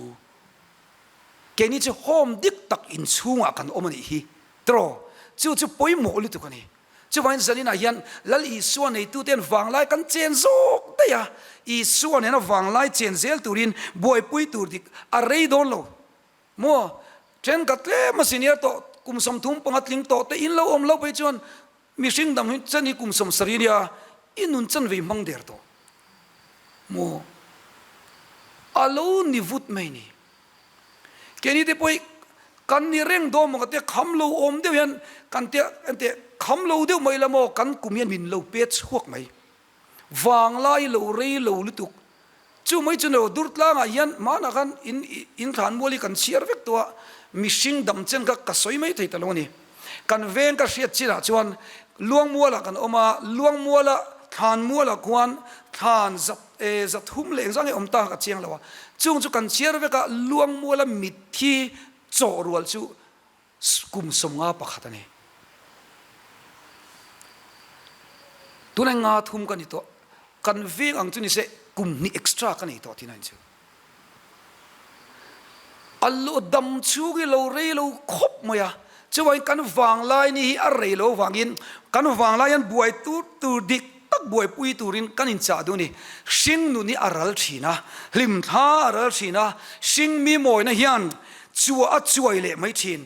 Keini chu home dik tak inchhungah kan awm a nih hi tiraw. Chu chu pawimawh lutuk a ni. Chuvangin zaninah hian Lal Isua neituten vanglai kan chen zawk daih a, Isua nena vanglai chen zel turin buaipui tur dik a rei dawn lo maw? Thenkhat tlem a senior tawh kum 30 panga tling tawh te in lo awm lo phei chuan mihring dang hi chen hi kum 70 nia i nun chen vei hmang der tawh maw? A lo ni vut mai ni. Keini te pawh hi kan ni reng dawn maw ka tia kham lo awm deuh hian kan tia kan tia kham lo deuh mai la maw kan kum hian min lo pet chhuak mai. Vanglai lo rei lo lutuk. Chu mai chu ni lo Durtlangah hian hmanah khan in in thlan mual hi kan chhiar vek tawh a, mihring dam chen kha ka sawi mai thei ta lo a ni. Kan veng ka hriat chinah chuan Luangmualah kan awm a, Luangmuala thlan mualah khuan thlan zat e zathum leh engzah nge awm ta ka chiang lo a, chung chu kan chhiar vek a, Luangmuala mitthi chawh rual chu kum 51 a ni. Tunah nga thum ka ni tawh, kan veng ang chu ni se kum hnih extra ka nei tawh tihna in chu. A lo dam chhung hi lo rei lo khawp mai a, chuvangin kan vanglai ni hi a rei lo avangin kan vanglai hian buai tur tur dik tak buaipui turin kan inchah duh a ni. Hring nun hi a ral thin a, hlimthla a ral thin a, hring mi mawina hian chua a chuai leh mai thin.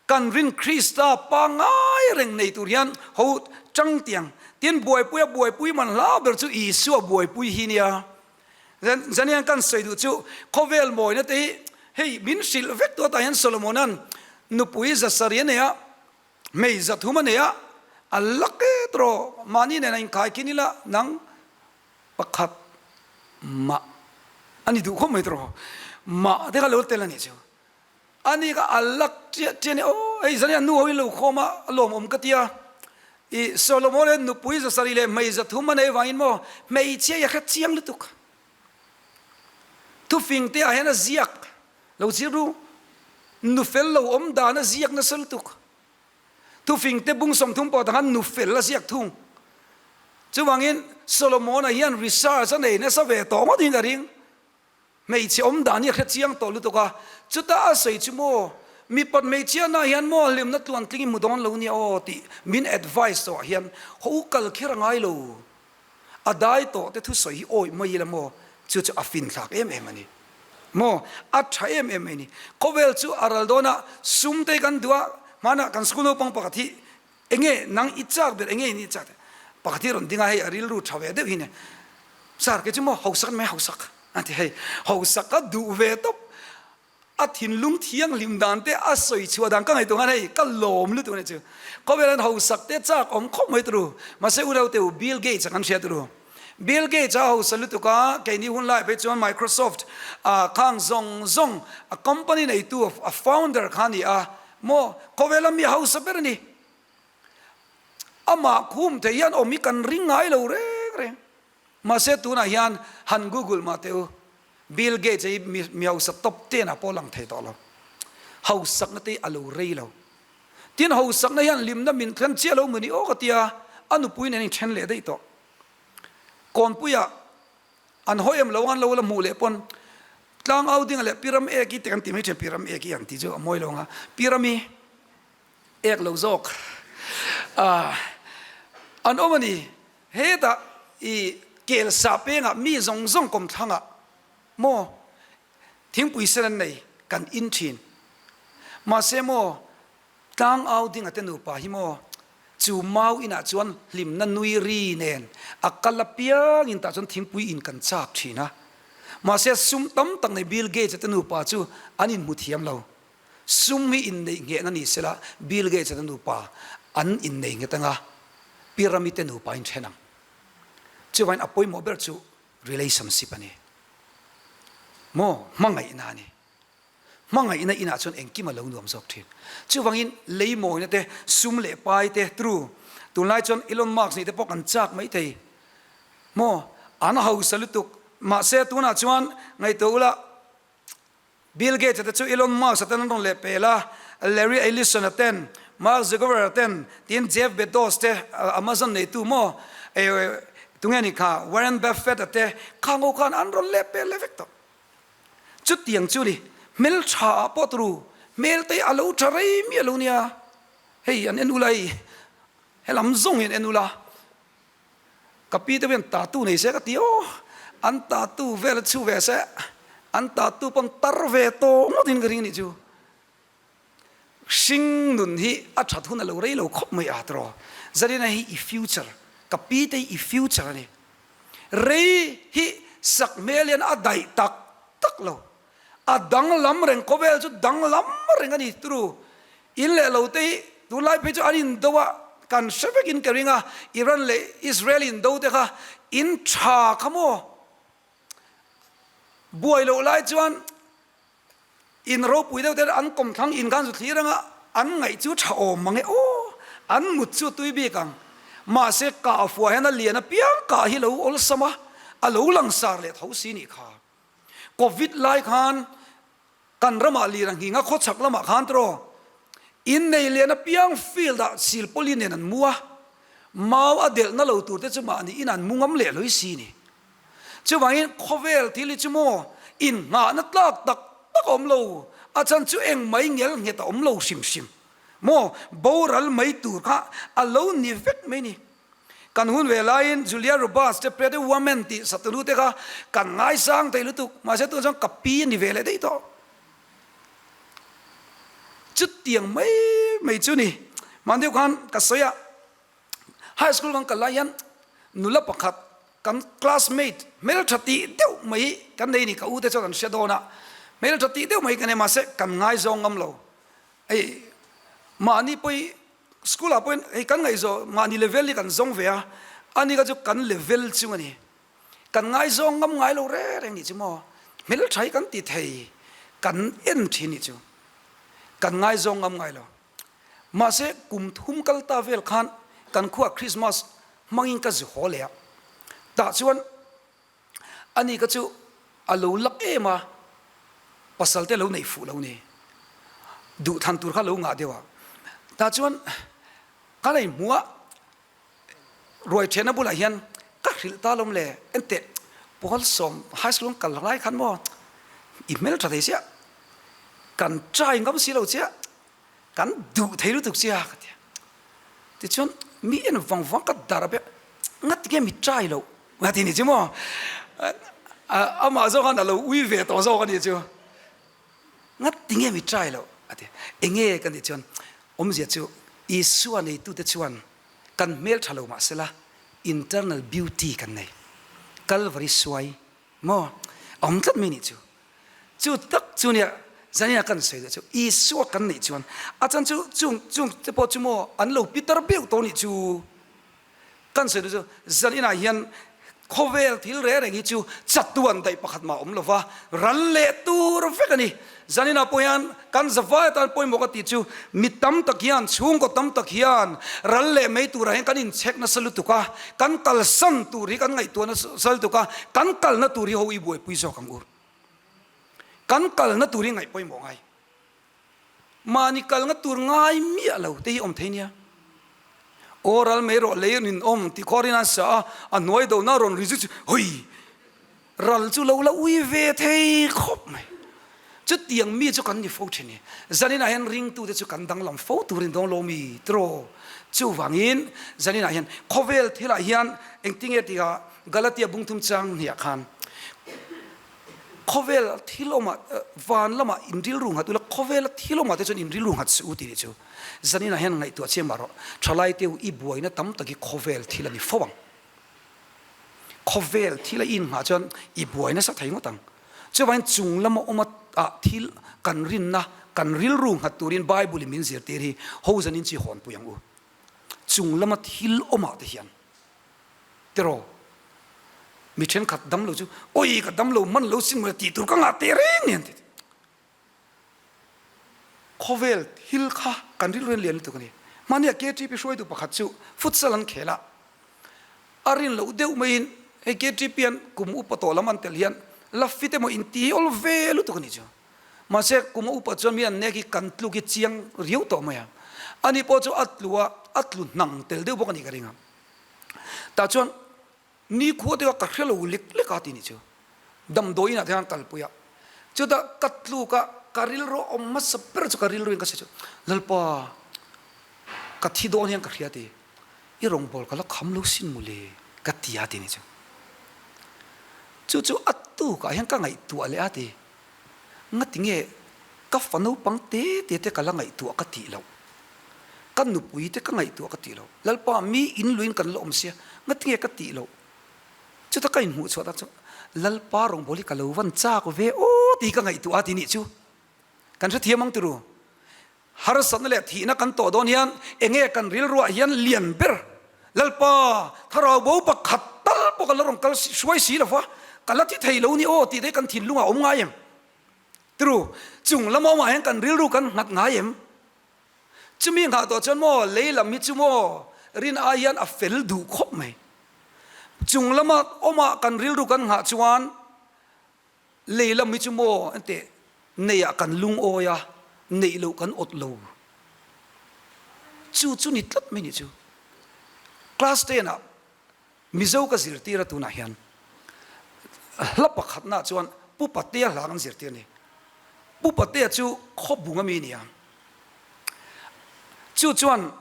Kan rin Krista pangngai reng nei tur hian ho chang tiang tin buaipui a buaipui man hla ber chu Isua buaipui hi nia. Zanian kan sawi duh chu khawvel mawina te hi hei min hrilh vek tawh tah hian Solomonan nupui 700 a nei a, hmei 300 a nei a, a lak e tawh mahni nen a inkhai khin ila nang pakhat mah a ni duh khawp mai tawh mah te kha lo tel a nih chu. A ni ka a lak chiah chiah a ni aw hei zan hi a nu ho in lo khawm a a lawmawm ka ti a i Solomon hian nupui 7 leh hmei 300 a nei vangin maw hmeichhia hi a hre chiang lutuk thufing te ah hian a ziak lo zir ru nu fel lo awm dan a ziak nasa lutuk thufing te bung 30 pawh tang khan nu fel a ziak thung chuvangin Solomon-a hian research a nei nasa ve tawh ngawt in ka ring. Hmeichhe awm dan hi a hre chiang tawh lutuk a, chutah a sawi chu maw, mipat hmeichhia na hian maw hlimna tluantling i hmu dawn lo nia aw tih min advice tawh ah hian haw u kal kher a ngai lo. A dai tawh te thusawi hi awih mai ila maw, chu chu a finthlak em em a ni. Maw, a tha em em mai a ni. Khawvel chu a ral dawn a, sum te hi kan duh a, hmanah kan school naupang pakhat hi Enge nang i chak ber enge in i chak pakhat hi rawn ding a hei a rilru tha ve deuh hi ni sir kei chu maw hausak mai hausak a ti hei hausak a duh ve tawp a thinlung thianghlim dan te a sawi chhuah dan ka ngaihtuah khan hei ka lawm lutuk a nih chu khawvel hian hausak te chak awm khawp mai turu mahse u reuh teu Bill Gates a kan hria turu Bill Gates a hausa lutuk a keini hun lai phei chuan Microsoft a khang zawng zawng a company neitu a founder kha a ni a Maw, khawvela mi hausa ber a ni. Amah khum thei hian awm hi kan ring ngai lo reng reng. Mahse tunah hian han google mah teh u, Bill Gates hi mi hausa top ten ah pawh lang thei tawh lo. Hausakna te hi a lo rei lo. Tin hausakna hian hlimna min thlen chiah lo mawni aw ka tia, a nupui nen a inthen leh daih tawh. Kawnpuiah An hawi em lo an lo la hmuh leh pawn tlang au dinga leh piram ek i te kan ti mai thin piram ek i an ti chu a mawi lo ang a piram i ek lo zawk an awm a ni hetah i kel sah pengah mi zawng zawng kawmthlangah maw thingpui sen an nei kan in thin mahse maw Tlang au ding a te nupa hi maw? Chu mau inah chuan hlimna nui ri nen a kal apiangin tah chuan thingpui in kan chak thin a. Mahse sum tam tak nei Bill Gates a te nupa chu an inhmu thiam lo. Sum hi inneih nghehna ni sela Bill Gates a te nupa an innei nghet anga Pyramid te nupa in then ang. Chuvangin a pawimawh ber chu relationship a ni. Maw? Hmangaihna a ni. Hmangaihna inah chuan engkim a lo nuam zawk thin. Chuvangin lei mawina te, sum leh pai te, true, tunlai chuan Elon Musk nih te pawh kan chak mai thei maw? An hausa lutuk. Mahse tunah chuan ngaihtuah ula. Bill Gates-a te chu Elon Musk-a ten an rawn leh pel a, Larry Ellison-a ten, Mark Zuckerberg-a ten, tin Jeff Bezos te, Amazon neitu maw, tunge ni kha, Warren Buffett-a te, khang ho khan an rawn leh pel leh vek tawh. Chutiang chu ni, hmeltha ah pawh turu, hmel te hi a lo tha rei miah lo nia, hei an en ula hei, helam zawng hi an en ula. Ka pi te hian tattoo nei se ka ti aw, an tattoo vel a chhu ve se, an tattoo pawn tar ve tawh ngawt in ka ring a nih chu. Hring nun hi a that hun a lo rei lo khawp mai a tiraw. Zarina hi i future, ka pi te hi i future a ni. Rei hi sak hmel hian a daih tak tak lo. A danglam reng, khawvel chu danglam reng a ni turu. In leh lo te hi tunlai phei chu an indo a, kan hre vekin ka ring a, Iran leh Israel indo te kha in tha kha maw? Buai loh lai chuan in ropui deuh te an kawmthlang in khan zu thlir anga an ngaih chu tha awm mang e aw, an mut chu tui bik ang. Mahse kah fuah hian a lian apiang kah hi lo awlsam a, a lo langsar leh tho si nih kha. Covid lai khan kan ramah lir a nghing a, khawchhak lamah khan tiraw innei lian apiang field ah silpawlin nen an mu a, mau a delhna lo tur te chu mahni in an mu ngam leh hlui si ni. Chuvangin khawvel thil hi chu maw innghahna tlak tak tak a awm lo, a chhan chu eng mai ngel nghet a awm lo hrim hrim maw, boral mai tur kha a lo ni vek mai ni. Kan hun ve laiin Julia Roberts te Pretty Woman tih satunu te kha kan ngaisang thei lutuk, mahse tunah chuan ka pi a ni ve leh daih tawh. Chutiang mai mai chu ni. Mahni deuh khan ka sawi a, high school kan kal lai hian nula pakhat kan classmate hmeltha tih deuh mai kan nei ni, ka u te chuan an hria dawn a, hmeltha tih deuh mai kan nei mahse kan ngaizawng ngam lo. Hei mahni pawh School ah pawhin hei kan ngaihzawh mahni level hi kan zawng ve a, ani kha chu kan level chung a ni. Kan ngaizawng ngam ngai lo reng reng nih chu maw, hmeltha hi kan ti thei, kan en thin nih chu. Kan ngaizawng ngam ngai lo. Mahse kum thum kal ta vel khan kan khuaa Christmas hmangin ka zu haw leh a, tah chuan Ani ka chu a lo lak em a, pasal te lo neih fuh lo ni. Duhthlan tur kha lo ngah deuh a. Tah chuan ka lei hmu a, ruai thianna bulah hian ka hrilh ta lawm le, enteh Pualsawm High School an kal lai khan maw i hmel tha thei chiah, kan try ngam si lo chiah, Kan duh thei lutuk che a ka ti a. Tichuan mi en vang vang ka dar a bek ngat nge mi try loh nga ti ni chu maw. Amah zawk khan a lo ui ve tawh zawk a ni chu. Ngat ti nge mi try loh a ti. Enge ka nih chuan awmzia chu Isua neitute chuan kan hmel tha lo mahsela internal beauty kan nei. Kalvari suai Maw? A awm tlat mai nih chu. Chu tak chu nia Zania kan sawi duh chu Isua kan neih chuan a chan chu chung chung te pawh chu maw an lo pitar beuh tawh nih chu. Kan sawi duh chu zan inah hian khawvel thil reng reng hi chu chatuan daih pakhat mah a awm lova ral leh tur vek a ni. Zaninah pawh hian kan zavai atan pawimawh ka tih chu mi tam tak hian, chhungkaw tam tak hian ral leh mai turah hian kan inchhek nasa lutuk a, kan kalsan tur hi kan ngaihtuah nasa lutuk a, kan kalna tur hi ho i buaipui zawk ang u. Kan kalna tur hi ngaih pawimawh ngai. Mahni kalna tur ngai miah lo te hi awm thei nia. Aw ral mai rawh lei an inawm tih khaw rin a sa a, a hnuai dohna rawn ri zut chu hawi! Ral chu lo la ui ve thei khawp mai. Chutiang mi chu kan ni fo thin i, zaninah hian ringtute chu kan danglam fo turin dawn lo mi tiraw? Chuvangin zaninah hian khawvel thilah hian engtinge tihah Galatia bungthum chang hniah khan khawvel thil awmah van lamah in rilru nghat ula, khawvela thil awmah te chuan in rilru nghat suh u tih nih chu zaninah hian ngaihtuah chiang mah rawh. Thalai te u i buaina tam tak hi khawvel thil a ni fo ang. Khawvel thil a inngah chuan i buai nasa thei ngawt ang. Chuvangin chung lama awm ah thil kan rinna, kan rilru nghat turin Bible in min zirtir hi ho zanin chi hawnpui ang u. Chung lama thil awmah te hian tiraw mi thenkhat damlo chu awi ka damlo man lo sin mawle tih tur ka ngah teh reng nen ti. Khawvel thil kha kan rilru hian lian lutuk a ni. Hmania KTP hruaitu pakhat chu futsal an khel a, a rin loh deuh maiin hei KTP an kum upa tawh lam an tel hian la fit emaw inti awl ve lutuk a ni chu. Mahse, kum a upat chuan mi an nek hi kan tluk hi chiang riau tawh mai a. Ani pawh chu a tlu a, a tlu hnang tel deuh bawk a nih ka ring a. Tah chuan nikhua te kha ka hre lo lek lek a ti nih chu. Damdawi inah te khan kalpui a. Chutah ka tluk a, ka rilru a awm hmasa ber chu ka rilru in ka sawi chu, Lalpa, ka thi dawn hian ka hria ti. I rawngbâwl ka la kham lo sin mawle, ka ti a ti nih chu. Chu chu a tukah hian ka ngaihtuah leh a ti. Ngati nge ka fa naupang te te te ka la ngaihtuah ka tih loh? Ka nupui te ka ngaihtuah ka tih loh? Lalpa, mi in luiin kan la awm sia, ngati nge ka tih loh? Chuta ka inhmuh chhuah tak chu Lalpa rawngbâwl hi ka lo van châk ve aw tih hi ka ngaihtuah a ti nih chu. Kan hrethiam ang turu. Harsatna leh thihna kan tawh dawn hian enge kan rilruah hian lian ber? Lalpa, thlarau bo pakhat tal pawh ka la rawn kal hruai si lo va, ka la thi thei lo ni aw tih te hi kan thinlungah a awm ngai em? Turu, chung lama awmah hian kan rilru kan nghat ngai em? Chumi nghah tawh chuan maw lei lam hi chu maw rin ai hian a fel duh khawp mai. Chung lama awmah kan rilru kan nghah chuan Lei lam hi chu maw enteh neiah kan lungawi a, neih loh kan awt lo. Chu chu ni tlat mai nih chu. Class ten ah Mizo ka zirtir a tunah hian hla pakhatna chuan Pu Patea hla kan zirtir a ni. Pu Patea chu khawbung ami a ni a. Chu chuan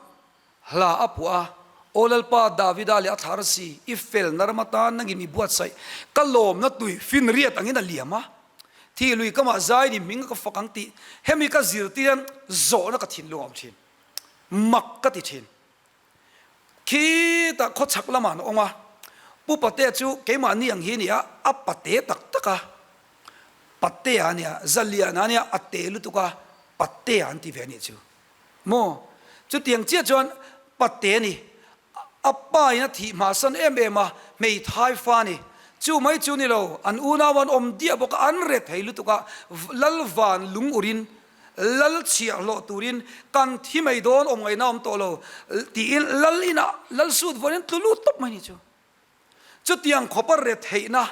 Hla a puah a, Aw Lalpa, Davida leh a thlar si, i felna ram atan nangin i buatsaih, ka lawmna tui finriat angin a liam a, thi lui kamah zai ni hming ka fak ang tih hemi ka zirtir hian zawhna ka thinlung a awm thin. Mak ka ti thin. Khitah khawchhak lamah an awm a, Pu Patea chu keimahni ang hi a ni a, a pate tak tak a, Patea a nia, Zaliana a nia, a te lutuk a, Patea an ti ve a nih chu. Maw? Chutiang chiah chuan pate a ni. A pa in a thih hmasan em em a, hmeithai fa a ni. Chu mai chu ni lo, an unau an awm diah bawk a, an re thei lutuk a, Lal van lung urin, Lal chhiah hlawh turin kan thi mai dawn awm ngaihna awm tawh lo tiin Lal inah Lal sut vawiin an tlu lut tawp mai ni chu. Chutiang khawpa retheihna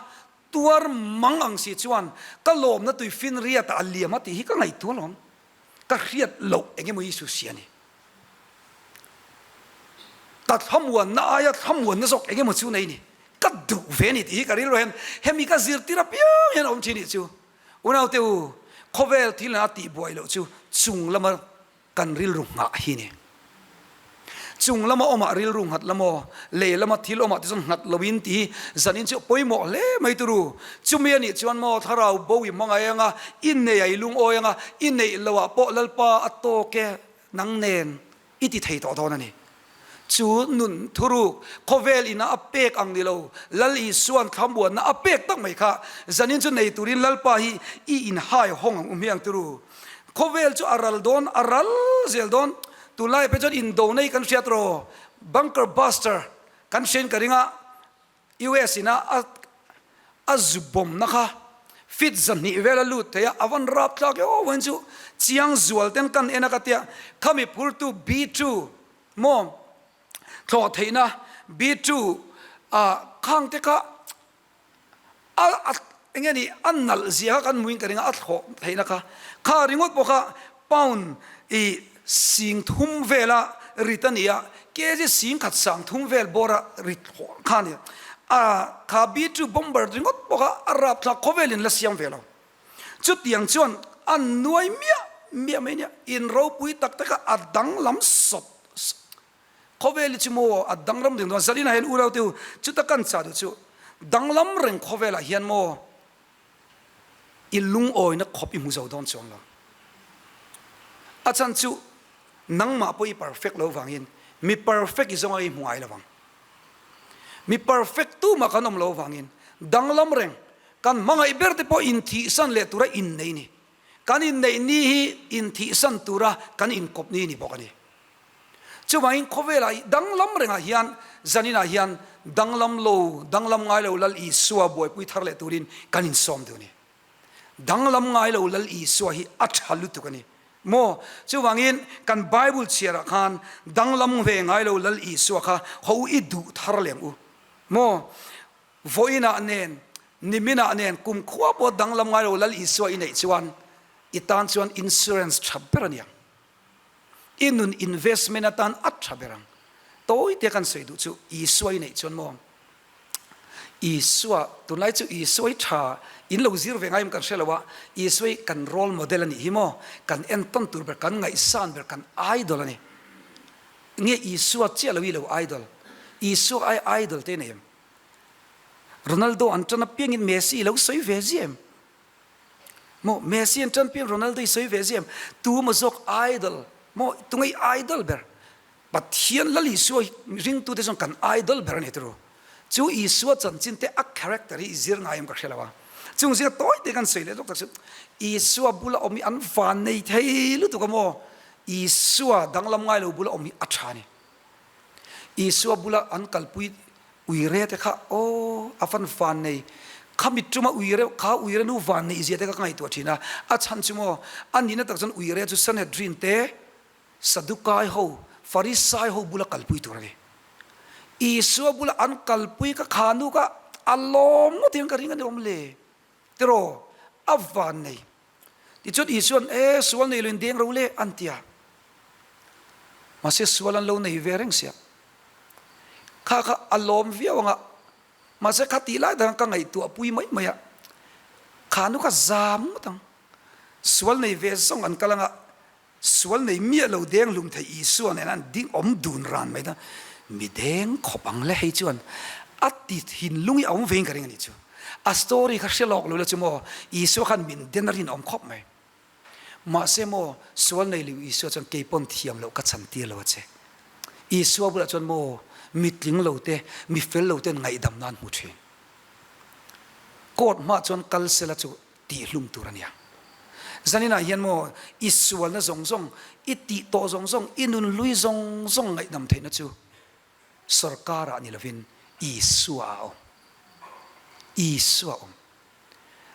tuar mang ang si chuan ka lawmna tui finriatah a liam a tih hi ka ngaihtuah lo ang. Ka hriat loh eng emaw Isu si a ni. Ka thlamuanna aia thlamuanna zawk eng emaw chu nei ni. Ka duh ve a ni tih hi ka rilru hian hemi ka zirtir apiang hian a awm thin nih chu. Unaute u, khawvel thil a tihbuai loh chu chung lama Kan rilru nghah hi ni. Chung lama awmah rilru nghat la maw, lei lama thil awmah te chuan nghat loin tih hi zanin chu a pawimawh hle mai turu. Chumi a nih chuan maw thlarau bo i hmangaih anga, i nei a i lungawi anga, i neih loah pawh Lalpa a tawk e nang nen i ti thei tawh dawn a ni. Chu nun thuruk khawvel ina a pek ang ni lo, Lal Isua'n thlamuanna a pek tak mai kha zanin chu nei turin Lalpa hi i inhai hawng ang u hmiang turu. Khawvel chu a ral dawn, a ral zel dawn. Tunlaiah phei chuan indona hi kan hriat rawh, bunker buster kan hriain ka ring a, US ina a a zu bawmna kha fit zahnih vel a lut thei a, a van rap tlak e aw vawiin chu chiang zual ten kan en a ka tia, khami phurtu B2 maw thlawh theihna B2 ah khang te kha A a enge ni a nalh zia kha kan hmuin ka ring a, a thlawh theihna kha. Kha ringawt pawh kha pound i sing thum vela rit a ni a, kg sing khat sang thum vel bawra rit thlawh kha a ni. A kha B-2 bomber ringawt pawh kha a rapthlak khawvelin la siam ve lo. Chutiang chuan a nuai miah miah mai nia, in ropui tak tak a a danglam sawt sawt. Khawvel hi chu maw a danglam reng dawn, Zalina hian unau te u chuta kan chah duh chu danglam reng khawvelah hian maw i lungawina khawp i hmu zo dawn chuang lo. A chhan chu nangmah pawh i perfect lo vangin mi perfect i zawnga i hmu ngai lo vang. Mi perfect tumah kan awm lo vangin danglam reng kan hmangaih ber te pawh inthihsan leh tura innei ni. Kan inneih ni hi inthihsan tura kan inkawp ni ni bawk a ni. Chuvangin khawvelah danglam rengah hian zaninah hian danglam lo, danglam ngai lo Lal Isua buaipui thar leh turin kan insawm duh a ni. Danglam ngai lo Lal Isua hi a tha lutuk a ni maw? Chuvangin kan Bible chhiarah khan danglam ve ngai lo Lal Isua kha ho i duh thar leh ang u maw? Vawiinah nen, niminah nen kumkhua pawh danglam ngai lo Lal Isua i neih chuan. I tan chuan insurance tha ber a ni ang. I nun investment atan a tha ber ang. Tawi te kan sawi duh chu Isua i neih chuan maw? Isua, tunlai chu Isua i tha in lo zir ve ngai em kan hre lo a, Isua hi kan role model a nih hi maw? Kan entawn tur ber, kan ngaihsan ber, kan idol a ni. Nge Isua chiah lo i lo idol? Isua ai idol te i nei em? Ronaldo an tan apiangin Messi i lo sawi ve ziah em? Maw Messi an tan piang Ronaldo i sawi ve ziah em? Tu maw zawk idol? Maw tunge i idol ber? Pathian Lal Isua hi ringtute chuan kan idol ber a ni turu. Chu Isua chanchin te a character hi i zir ngai em ka hre lo a. Chung zinga tawi te kan sawi leh lawk tak chu Isua bula awm hi an van nei thei lutuk a maw? Isua danglam ngai lo bula awm hi a tha a ni. Isua bula an kalpui uire te kha aw a van van nei khami tuma uire kha uire nu van neih zia te kha ka ngaihtuah thin a, a chhan chu maw a nihna tak chuan uire chu Sanhedrin te Sadukai ho Farisai ho bula kalpui tur a ni. Isua bula an kalpui ka kha nu kha a lawm ngawt hian ka ring a ni awm le tiraw a van nei. Tichuan Isua'n, E, sual nei loin deng ro le, an ti a. Mahse sual an lo nei ve reng sia. Kha kha a lawm viau ang a, mahse kha tih lai dang ka ngaihtuah pui mai mai a, kha nu kha zam ngawt ang. Sual nei ve zawng an kal ang a, Sual nei miah lo deng hlum thei Isua nen an ding awm dun ran mai ta. Mi deng khawp ang le hei chuan a ti thinlung hi a awm vein ka ring a nih chu. A story kha hre lawk lo la chu maw Isua khan min den a rinawm khawp mai. Mahse maw sual nei lo Isua chuan kei pawn thiam loh ka chan tir lo a che. Isua bulah chuan maw mi tling lo te mi fel lo ten ngaihdam nan hmu thin. Court hmah chuan kal sela chu tihhlum tur a nia. Zaninah hian maw i sualna zawng zawng, i tih tawh zawng zawng, i nunhlui zawng zawng ngaihdam theihna chu sawrkarah ni lovin Isua a awm. Isua a awm.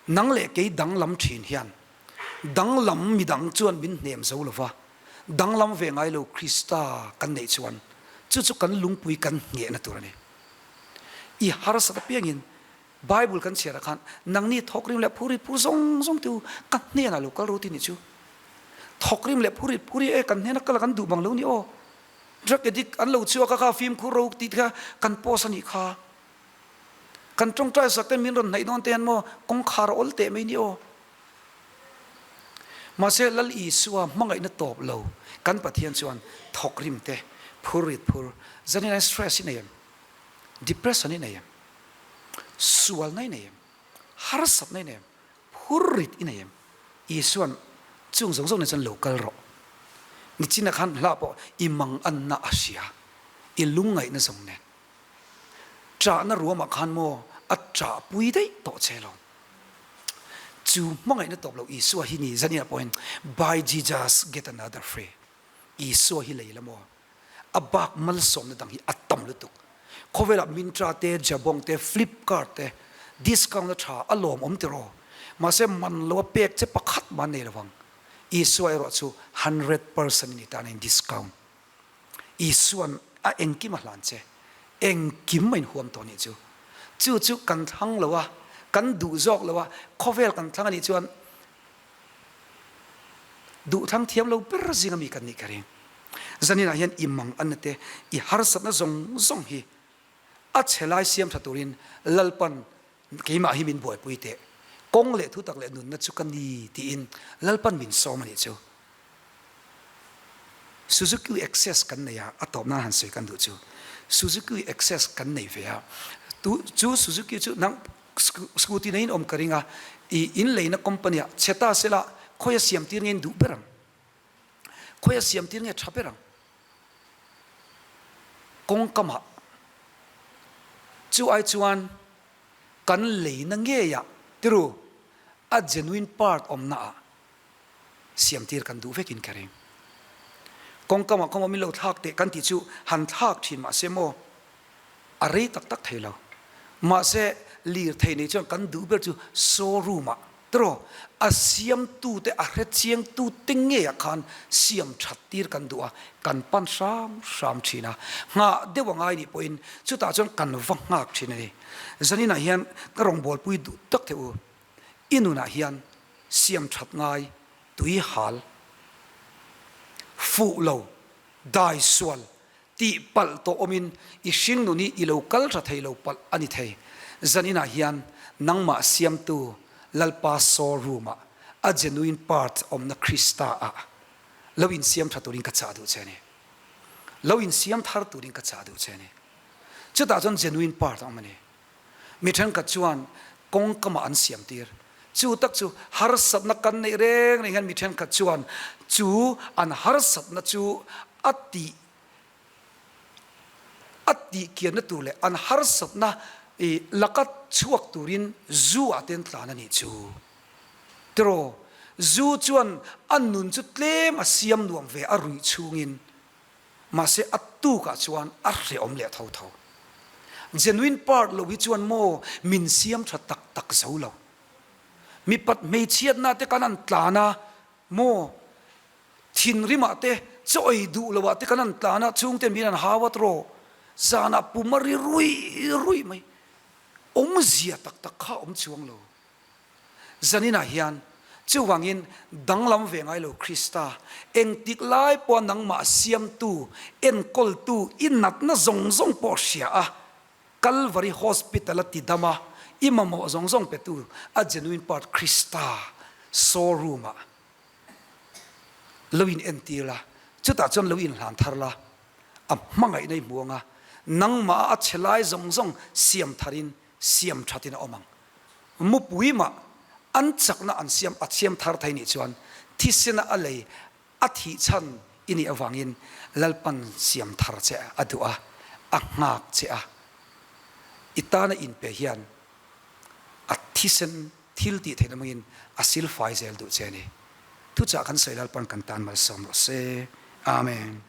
Nang leh kei danglam thin hian danglam midang chuan min hnem zo lova, danglam ve ngai lo Krista kan neih chuan chu chu kan lungpui kan nghehna tur a ni. I harsat apiangin Bible kan chhiarah khan nangni thawkrim leh phurrit phur zawng zawng te u ka hnenah lo kal ru ti nih chu. Thawkrim leh phurrit phur hi e kan hnena kal a kan duh bang lo ni aw. Drug addict an lo chhuak a kha fimkhur ro tih te kha kan post a nih kha. Kan tawngtai sak ten min rawn hnaih dawn te hian maw kawngkhar a awl teh mai ni aw. Mahse Lal Isua hmangaihna tawp lo kan Pathian chuan thawkrim te phurrit phur zanin stress i nei em? Depression i nei em? Sualna i nei em? Harsatna i nei em? Phurrit i nei em? Isua'n chung zawng zawng nen chuan lo kal rawh. Nichina khan hla pawh i manganna a hria, i lungngaihna zawng nen. Ṭahna ruamah khan maw a ṭahpui daih tawh che lo. Chu hmangaihna tawp lo Isua hi ni zaniah pawhin Buy Jesus get another free. Isua hi lei la maw? A bak malsawmna dang hi a tam lutuk. Khawvelah Myntra te, Jabong te, Flipkart te discount a tha, a lawmawm tiraw? Mahse man lo a pek che pakhat mah an nei lovang. Isua erawh chu 100% in i tan a in discount. Isua'n a engkim a hlan che, engkim a inhuam tawh nih chu. Chu chu kan thlang lo a, kan duh zawk lo a, khawvel kan thlang a nih chuan Duhthlang thiam lo ber zinga mi kan nih ka ring. Zaninah hian i mang anna te, i harsatna zawng zawng hi a chhe lai siam tha turin Lalpan keimah hi min buaipui teh. Kawng leh thutak leh nunna chu ka ni tiin Lalpan min sawm a nih chu. Suzuki Access kan nei a, a tawp nan han sawi kan duh chu. Suzuki Access kan nei ve a, chu Suzuki chu nang Scooty neiin awm ka ring a, i in leina company ah chhe ta sela khawi a siam tir nge in duh ber ang? Khawi a siam tir nge tha ber ang? Kawngkam ah chu ai chuan kan leina ngei ah tiru a genuine part awmna ah siam tir kan duh vekin ka ring. Kawngkam ah kawng awm in lo thlak teh kan tih chu han thlak thin mahse maw A rei tak tak thei lo. Mahse, lirthei nei chuan kan duh ber chu showroom ah tiraw a siamtu te a hrechiangtu te ngeiah khan siam that tir kan duh a, kan pan hram hram thin a. Nghah deuh a ngai nih pawhin chutah chuan kan va nghak thin a ni. Zaninah hian ka rawngbawlpui duh tak teh u, i nunah hian siam that ngai. Tui hal, fuh lo, dai sual, tih palh tawh awmin i hringnun hi i lo kal tha thei lo palh a ni thei. Zaninah hian nangmah siamtu Lalpa Saw room-ah a genuine part awmna Krista-ah lo insiam tha turin ka chah duh che a ni. Lo insiam thar turin ka chah duh che a ni. Chutah chuan genuine part a awm a ni. Mi thenkhat chuan kawngkamah an siam tir. Chu tak chu harsatna kan neih reng reng hian mi thenkhat chuan chu an harsatna chu a tih a tih kianna tur leh an harsatna laka chhuak turin zu ah te an tlan a nih chu. Tiraw, zu chuan a nun chu tlem a siam nuam ve a ruih chhungin Mahse a tukah chuan a hrehawm leh tho tho. Genuine part lo hi chuan maw min siam tha tak tak zo lo. Mipat hmeichhiatna te kan han tlan a maw, thinrimah te, chaw ei duh loah te kan han tlan a, chhungten min han hau a tawh, zanah pum a ri ruih ruih mai. Awmzia tak tak kha a awm chuang lo. Zaninah hian chuvangin danglam ve ngai lo Krista, engtik lai pawha nangmah siamtu, enkawltu, i natna zawng zawng pawh hria a, Kalvari Hospital a tidam a, i mamawh zawng zawng petu a genuine part Krista showroom ah lo in entir la, chutah chuan lo inhlan thar la, a hmangaihna i hmu anga, nangmah a chhe lai zawng zawng siam tharin siam thatin a awm ang. Mupui mah an chakna an siam a siam thar thei nih chuan thisena a lei a thih chhan i nih avangin Lalpan siam thar che a duh a, a nghak che a. I tana inpe hian a thisen thil tih theihna hmangin a silfai zel duh che a ni. Thuchah kan sawi Lalpan kan tan malsawm rawh se. Amen.